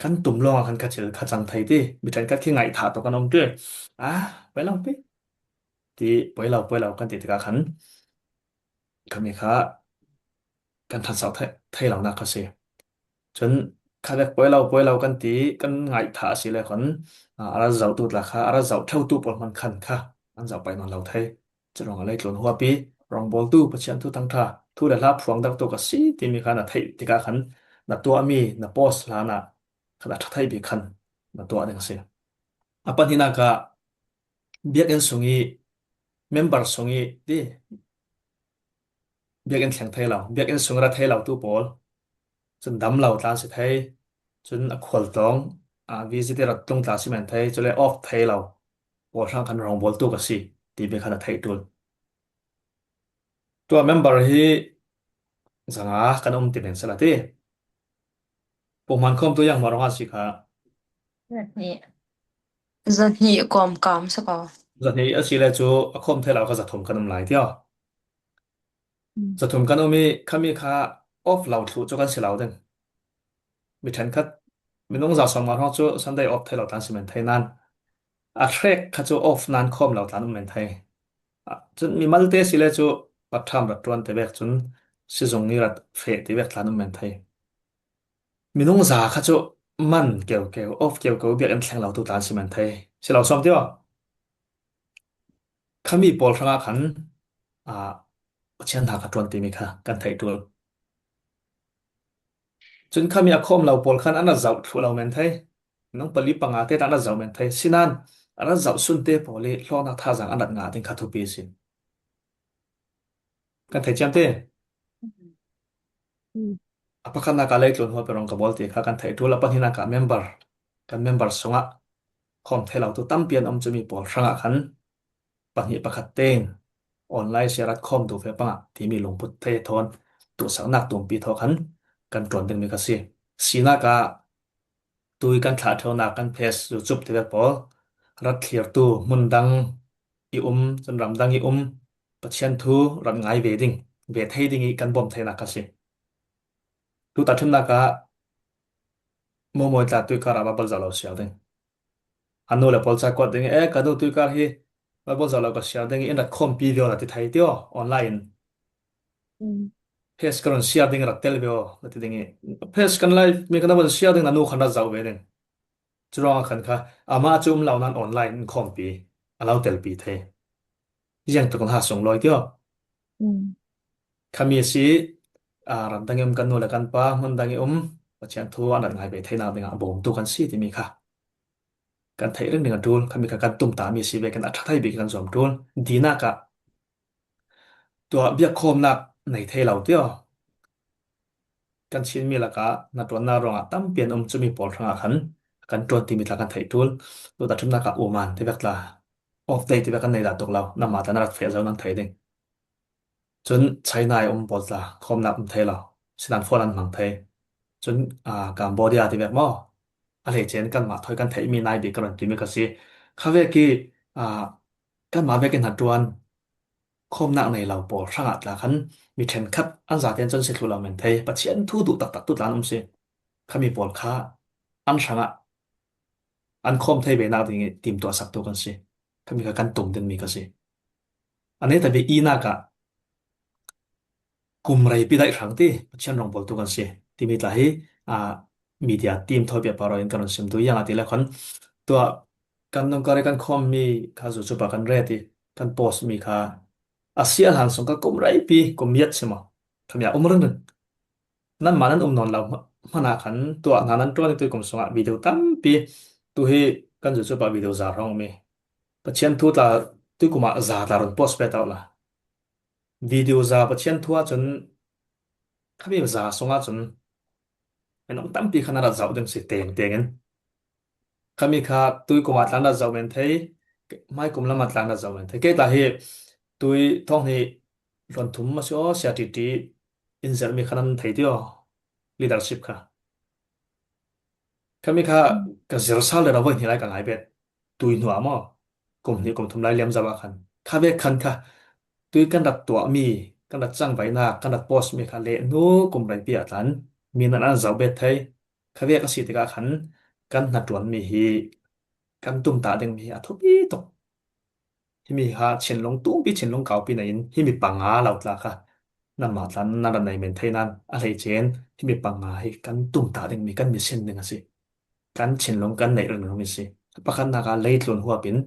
Kan tum lawngah khan kha thil kha cang thei ti, mi ṭhenkhat khi ngaihthah tawh kan um ti. A, poi lo pi. Ti, poi lo, poi lo kan ti tikah khan khami kha kan ṭhansau thei, thei lonak kha si. Cun kha vek poi lo, poi lo kan ti, kan ngaihthah a si le khan, a, a rak zohtu tla kha, a rak zoh ṭheutu pawl hmanh khan kha an zoh pai nawn lo thei. Curuangah leitlun huapi, rawngbawltu, Pathian thu thangṭha, thu le hla phuangdartu ka si timi kha na theih tikah khan na tuahmi, na post hlanah khan a ṭha thei bik khan na tuah ding a si. A pahnihnak ah biakinn sung i member sung i ti, biakinn thleng thei lo, biakinn sung i ra thei lo tu pawl, cun dam lo tla an si thei, cun a khualtlawng, a, visit i rat tlung tla si men thei, cule off thei lo pawl hrang khan rawngbawltu ka si timi khan a theih ṭul. Tua member hi zanga kan um ti men sala ti. Pumhan khawm tu yang hmah ruangah si kha. Zahnih. Zahnih kawm kam sa ko. Zahnih a si le cu a khawm thei lo kha zathum kan um lai tio. Zathum kan um i khami kha off lo thluh cu kan si lo ding. Mi ṭhenkhat, minung za sawmnga hrawng cu Sunday off thei lo tla an si men thei nan. A hrek kha cu off nan khawm lo tla an um men thei. A, cun mimalte si le cu patham rat ṭuan te vek cun sizung ni rat feh te vek tla an um men thei. Minung za kha cu man keu keu, off keu keu biakinn thleng lo tu tla an si men thei. Si lo sawm tio. Khami pawl hrangah khan, aa, Pathian hna kha ṭuan timi kha kan theih ṭul. Cun khami a khawm lo pawl khan an rak zoh thluh lo men thei. Minung pali panga te tla an rak zoh men thei. Sinan a rak zoh sunte pawl i hlawknak thazaang an rak ngah ding kha thupi a si. Kan thei ciam te. A pakhatnak ah leitlun huapi rong ka bawl ti kha kan theih ṭul, a pahnihnak ah member, kan member sungah khawm thei lo tu tampi an um, cumi pawl hrangah khan pahnih pakhat tein online si a rak khawm tu ve pangah timi lungput thei thawn tuahsaknak tumpi thaw khan kan ṭuan dingmi kha si. Sinak ah tui kan thlah ṭheunak kan page, YouTube ti vek pawl, rat thlirtu hmun dang i um, cun ram dang i um, Pathian thu rat ngai ve ding, ve thei ding i kan bawm theinak kha si. Tu tahṭhimnak ah mumawi tla tuikar ah Baibal zoh lo siar ding. A nu le pawl ca kuat ding i, e, ka nu tuikar hi Baibal zoh lo ka siar ding i, in rat khawmpi vialte ti thei tio, online in. Mm. Page ka rawn share ding rat tel ve aw, ka ti ding i. Page kan live mi kan rawn share ding, na nu khan rat zauh ve ding. Churawng khan kha, ama chu um lo nan online in khawmpi, a lo telpi thei. Ziang tak kan ha sung lawi tio. Mm. Khami si, a, ram dang i um kan nu le kan pa, hmun dang i um, Pathian thu an rat ngai ve thei nak ding a bawmtu kan si timi kha kan theih reng ding a tul, khami kha kan tum ta mi si ve, kan a ṭha thei bik kan zawm tul. Dinak ah, tua biakkhawmnak nei thei lo tio. Kan Chin mi lakah hnaṭuanna ruangah tampi an um, chumi pawl hrangah khan kan ṭuan timi tla kan theih tul. Tuta ṭhimnak ah Uman te vek tla, off day te vek kan nei dah tuk lo, nanmah tla na rat feh zo nan thei ding. Chun China i um pawl tla khawmnak um thei lo, sinan phone an hmang thei. Chun, a, Cambodia te vek maw, a hleichen kanmah thawi kan theih mi nai bik ka rawn ti mi ka si. Kha vek i, a, kanmah vek i hnaṭuan khawmnak nei lo pawl hrangah tla khan mi ṭhenkhat an zaten chuan si thlu lo men thei, Pathian thu duh tak tak tu tla an um si. Khami pawl kha an hrangah an khawm thei ve nak ding i timtuah sak tu kan si. Khami kha kan tum ding mi ka si. A nei ta ve i nak ah kum reipi daih hrang ti Pathian rawngbawltu kan si timi tla hi, a, media team thawi piah pah rawh in kan rawn sim tu iang a ti le khan tua kan nung kari kan khawm mi kha zu chu pa kan ret i kan post mi kha a sia hlan sung ka kum reipi, kum miat si maw, khami a um reng reng. Nanmah nan um nawn lo hma-, hmanah khan tua hna nan ṭuan i tui kum sungah video tampi, tu hi kan zu chu pa video za hrawng mi. Pathian thu tla tui kumah za tla rawn post pet auh la. Video za Pathian thua chun khami za sunga chun minung tampi khan a rat zauh ding si teng tengin. Khami kha tui kumah tlan rat zauh men thei, hmai kum lamah tlan rat zauh men thei. Kei tla hi tui thawng hnih hlawn thum a si aw, sia ṭi ṭi in zirh mi khan an thei ti aw, leadership kha. Khami kha ka zir sal le rawh vawi hnih lai ka ngai bet. Tui hnuah maw, kum hnih kum thum lai liam zauh a khan. Kha vek khan kha, tui kan rat tuah mi, kan rat changvaina, kan rat post mi kha leh hnu kum reipi ah tlan, mi nan an zauh bet thei. Kha vek a si tikah khan, kan hnaṭuan mi hi, kan tum ta ding mi hi a thupi tuk. Himi kha thinlung tumpi, thinlung kaupi neiin, himi panga lo tla kha, nanmah tlan nan rat nei men thei nan, a hleichen, himi panga hi kan tum ta ding mi, kan mission ding a si. Kan thinlung kan neih reng reng mi si. Pakhatnak ah leitlun huapin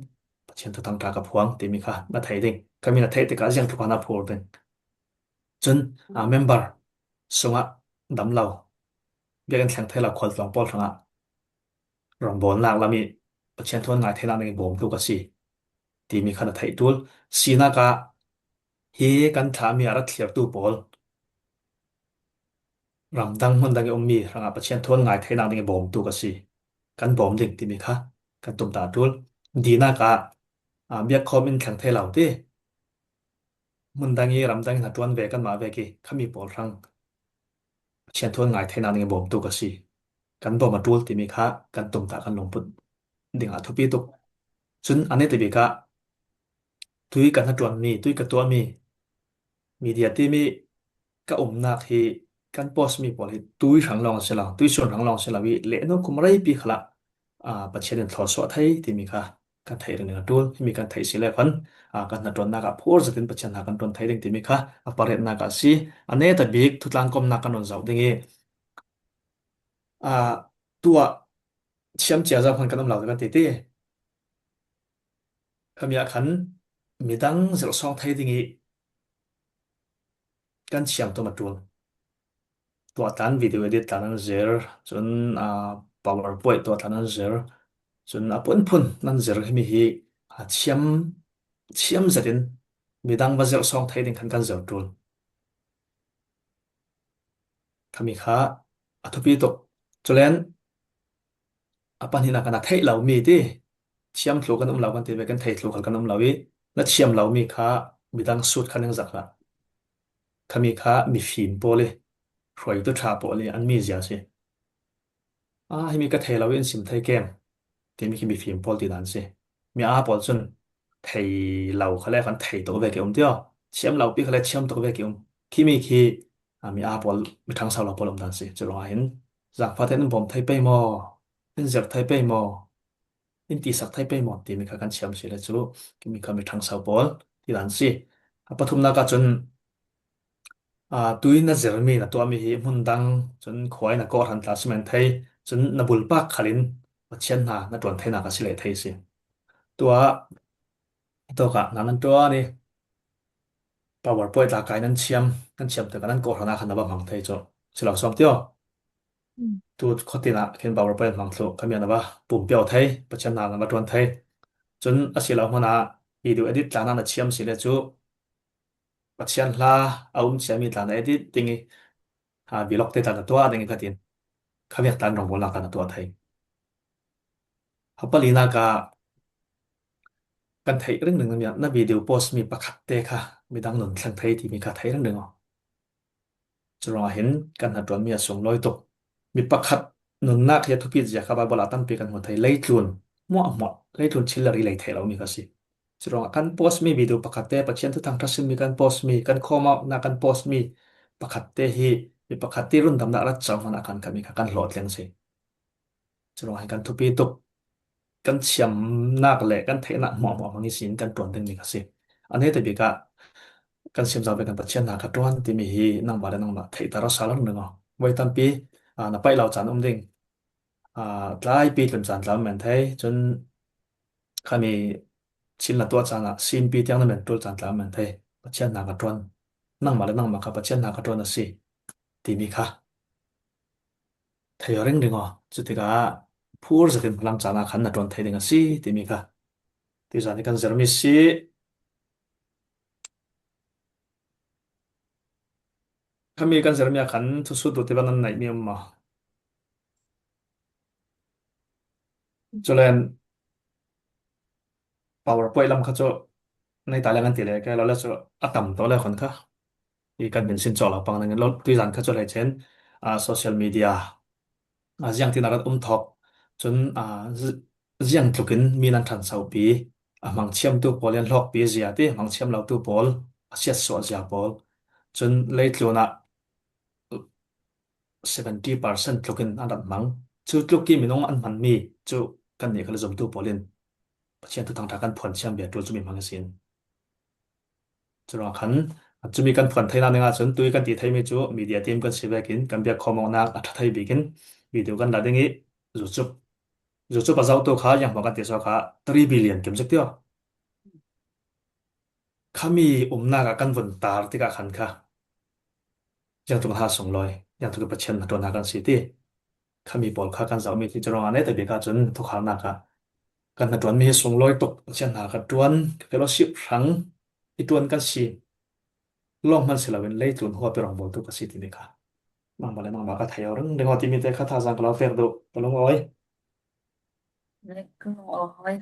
Pathian thuthang ṭha ka phuang timi kha na thei ding. Khami na theih tikah ziang thu kha na phur ding. Chun, a, member sungah damlo, biakinn thleng thei lo khual tluang pawl hrangah rawngbawlnak lam i Pathian thu an ngai theinak ding i bawmtu ka si timi kha na theih tul. Sinak ah hi kan thlah mi a rat thlirtu pawl, ram dang hmun dang i um mi hrangah Pathian thu an ngai theinak ding i bawmtu ka si. Kan bawm ding timi kha kan tum ta tul. Dinak ah, a, biakkhawm in thleng thei lo ti, hmun dang i ram dang i hnaṭuan ve kanmah vek i khami pawl hrang Pathian thu an ngai theinak ding i bawmtu ka si. Kan bawm a tul timi kha kan tum ta, kan lungput ding a thupi tuk. Chun a nei ta bik ah tui ka hnaṭuan mi, tui ka tuah mi, media team i ka umnak hi kan post mi pawl hi tui hrang lawng a si lo, tui sun hrang lawng a si lo i leh hnu kum reipi khalah, a, Pathian in thlawsuah thei timi kha kan theih reng reng a tul. Himi kan theih si le khan, a, kan hnaṭuannak ah phur zetin Pathian hna kan ṭuan thei ding timi kha a pariatnak ah si. A nei ta bik thu tlangkawmnak kan rawn zauh ding i, a, tuah thiam chia zau khan kan um lo kan ti ti. Khami ah khan midang zirh sawng thei ding i kan thiam tum a tul. Tua tlan video edit tlan an zir, chun, a, PowerPoint tua tlan an zir, chun a phunphun nan zir himi hi, a, thiam, thiam zetin midang va zirh sawng thei ding khan kan zir tul. Khami kha a thupi tuk. Chulen a pahnihna kha na theih lo mi ti, thiam thlu kan um lo kan ti ve, kan thei thlu khal kan um lo i, na thiam lo mi kha midang sut khan eng zak hlah. Khami kha mifim pawl i, hruaitu ṭha pawl i an mizia si. A, himi ka thei lo i in sim thei kem timi khi mifim pawl ti dan si. Mi a pawl chun thei lo kha le kan thei tawh vek i um ti aw. Thiam lo pi kha le thiam tawh vek i um. Khimi khi, a, mi a pawl, mi ṭhangso lo pawl um dan si. Chu ruangah hin zangfahte in bawm thei pei maw, in zirh thei pei maw, in tihsak thei pei maw timi kha kan thiam si le chu, khimi kha mi ṭhangso pawl ti dan si. A pathumnak ah chun aa, tui na zir mi na tuah mi hi hmun dang, cun khua in a kawhhran tla si men thei, cun na bulpak khalin Pathian hna na ṭuan theinak a si leh thei si. Tua tawkah hna nan ṭuan i PowerPoint tla kai nan thiam, nan thiam tikah nan kawhhran ah khan na va hmang thei cu si lo sawm tio. Mm. Tu khuatin ah khin PowerPoint hmang thluh, khami ah na va pumpiau thei, Pathian hna na va ṭuan thei. Cun a si lo hmanh ah video edit tla na thiam si le cu Pathian hla a um ciami tla na edit ding i, aa, vlog te tla na tuah ding i khatin khami ah tla rawngbawl nak tla na tuah thei. Hapalinak ah kan theih ringring mi ah na video post mi pakhat te kha midang nun thleng thei timi kha theih ringring aw. Curuangah hin kan hnaṭuanmi a sunglawi tuk. Mi pakhat nunnak hi a thupi zia kha Baibal ah tampi kan hmu thei. Leitlun hmuahhmuah, leitlun thil le ri lei theih lomi kha si. Curuangah kan post mi video pakhat te, Pathian thuthang ṭha simmi kan post mi, kan khawmnak kan post mi pakhat te hi mi pakhat te rundamnak rat cang hmanh ah kan khami kha kan hlawhtling si. Curuangah hin kan thupi tuk, kan thiamnak le kan theihnak hmuahhmuah hmang ihsin kan ṭuan dingmi kha si. A neta bik ah kan siamzau ve kan Pathian hna kha ṭuan timi hi nangmah le nangmah theihter aw sal ringring aw. Voi tampi, aa, na paih lo caan um ding. Aa, tlaipi tlun caan tla um men thei. Cun khami thil na tuah caan ah simpi tiang na men ṭul caan tla um men thei. Pathian hna kha ṭuan. Nangmah le nangmah kha Pathian hna kha ṭuan a si timi kha thei aw ringring aw. Cutikah phur zetin hmalam caan ah khan na ṭuan thei ding a si timi kha tuizan hi kan zirmi si. Khami kan zirmi ah khan thusut duh tiva nan neihmi um maw? Culen PowerPoint lam kha cu nei ta le kan ti le, kei lo le cu a tam taw le khon kha i kan min sin cawh lo pang nangin lo tuizan kha cu hlei chin, aa, social media, aa, ziang tin a rat um thawk. Cun, aa, zi-, ziang tlukin mi nan ṭhansopi, a hmang thiamtu pawl in hlawkpi zia ti, hmang thiam lotu pawl a siatsuah zia pawl. Cun leitlun ah seventy percent tlukin an rat hmang. Cu tluk i minung an hmanmi cu kannih kha le zumtu pawl in Pathian thuthang ṭha kan phuan thiam ve ṭul cumi hmang a sin. Curuangah khan cumi kan phuan theinak dingah cun tui kan ti theimi cu media team kan si vekin kan biak khawm awknak a ṭha thei bikin video kan la ding i YouTube, YouTube a zohtu kha ziang hmanh kan ti so kha three billion kim zik tio. Khami umnak ah kan vun tar tikah khan kha ziangtluk hna sunglawi, ziangtluk Pathian hnaṭuannak kan si ti. Khami pawl kha kan zohmi ti curuangah neta bik ah cun thukharnak ah kan hnaṭuanmi hi sunglawi tuk Pathian hna kha ṭuan, fellowship hrang i ṭuan kan si. Lawng hman si loin leitlun huapi rongbawltu ka si timi kha nangmah le nangmah ka thei aw ringring aw timi te kha thazaang ka lo pek duh, ka lungawi. Ka lungawi.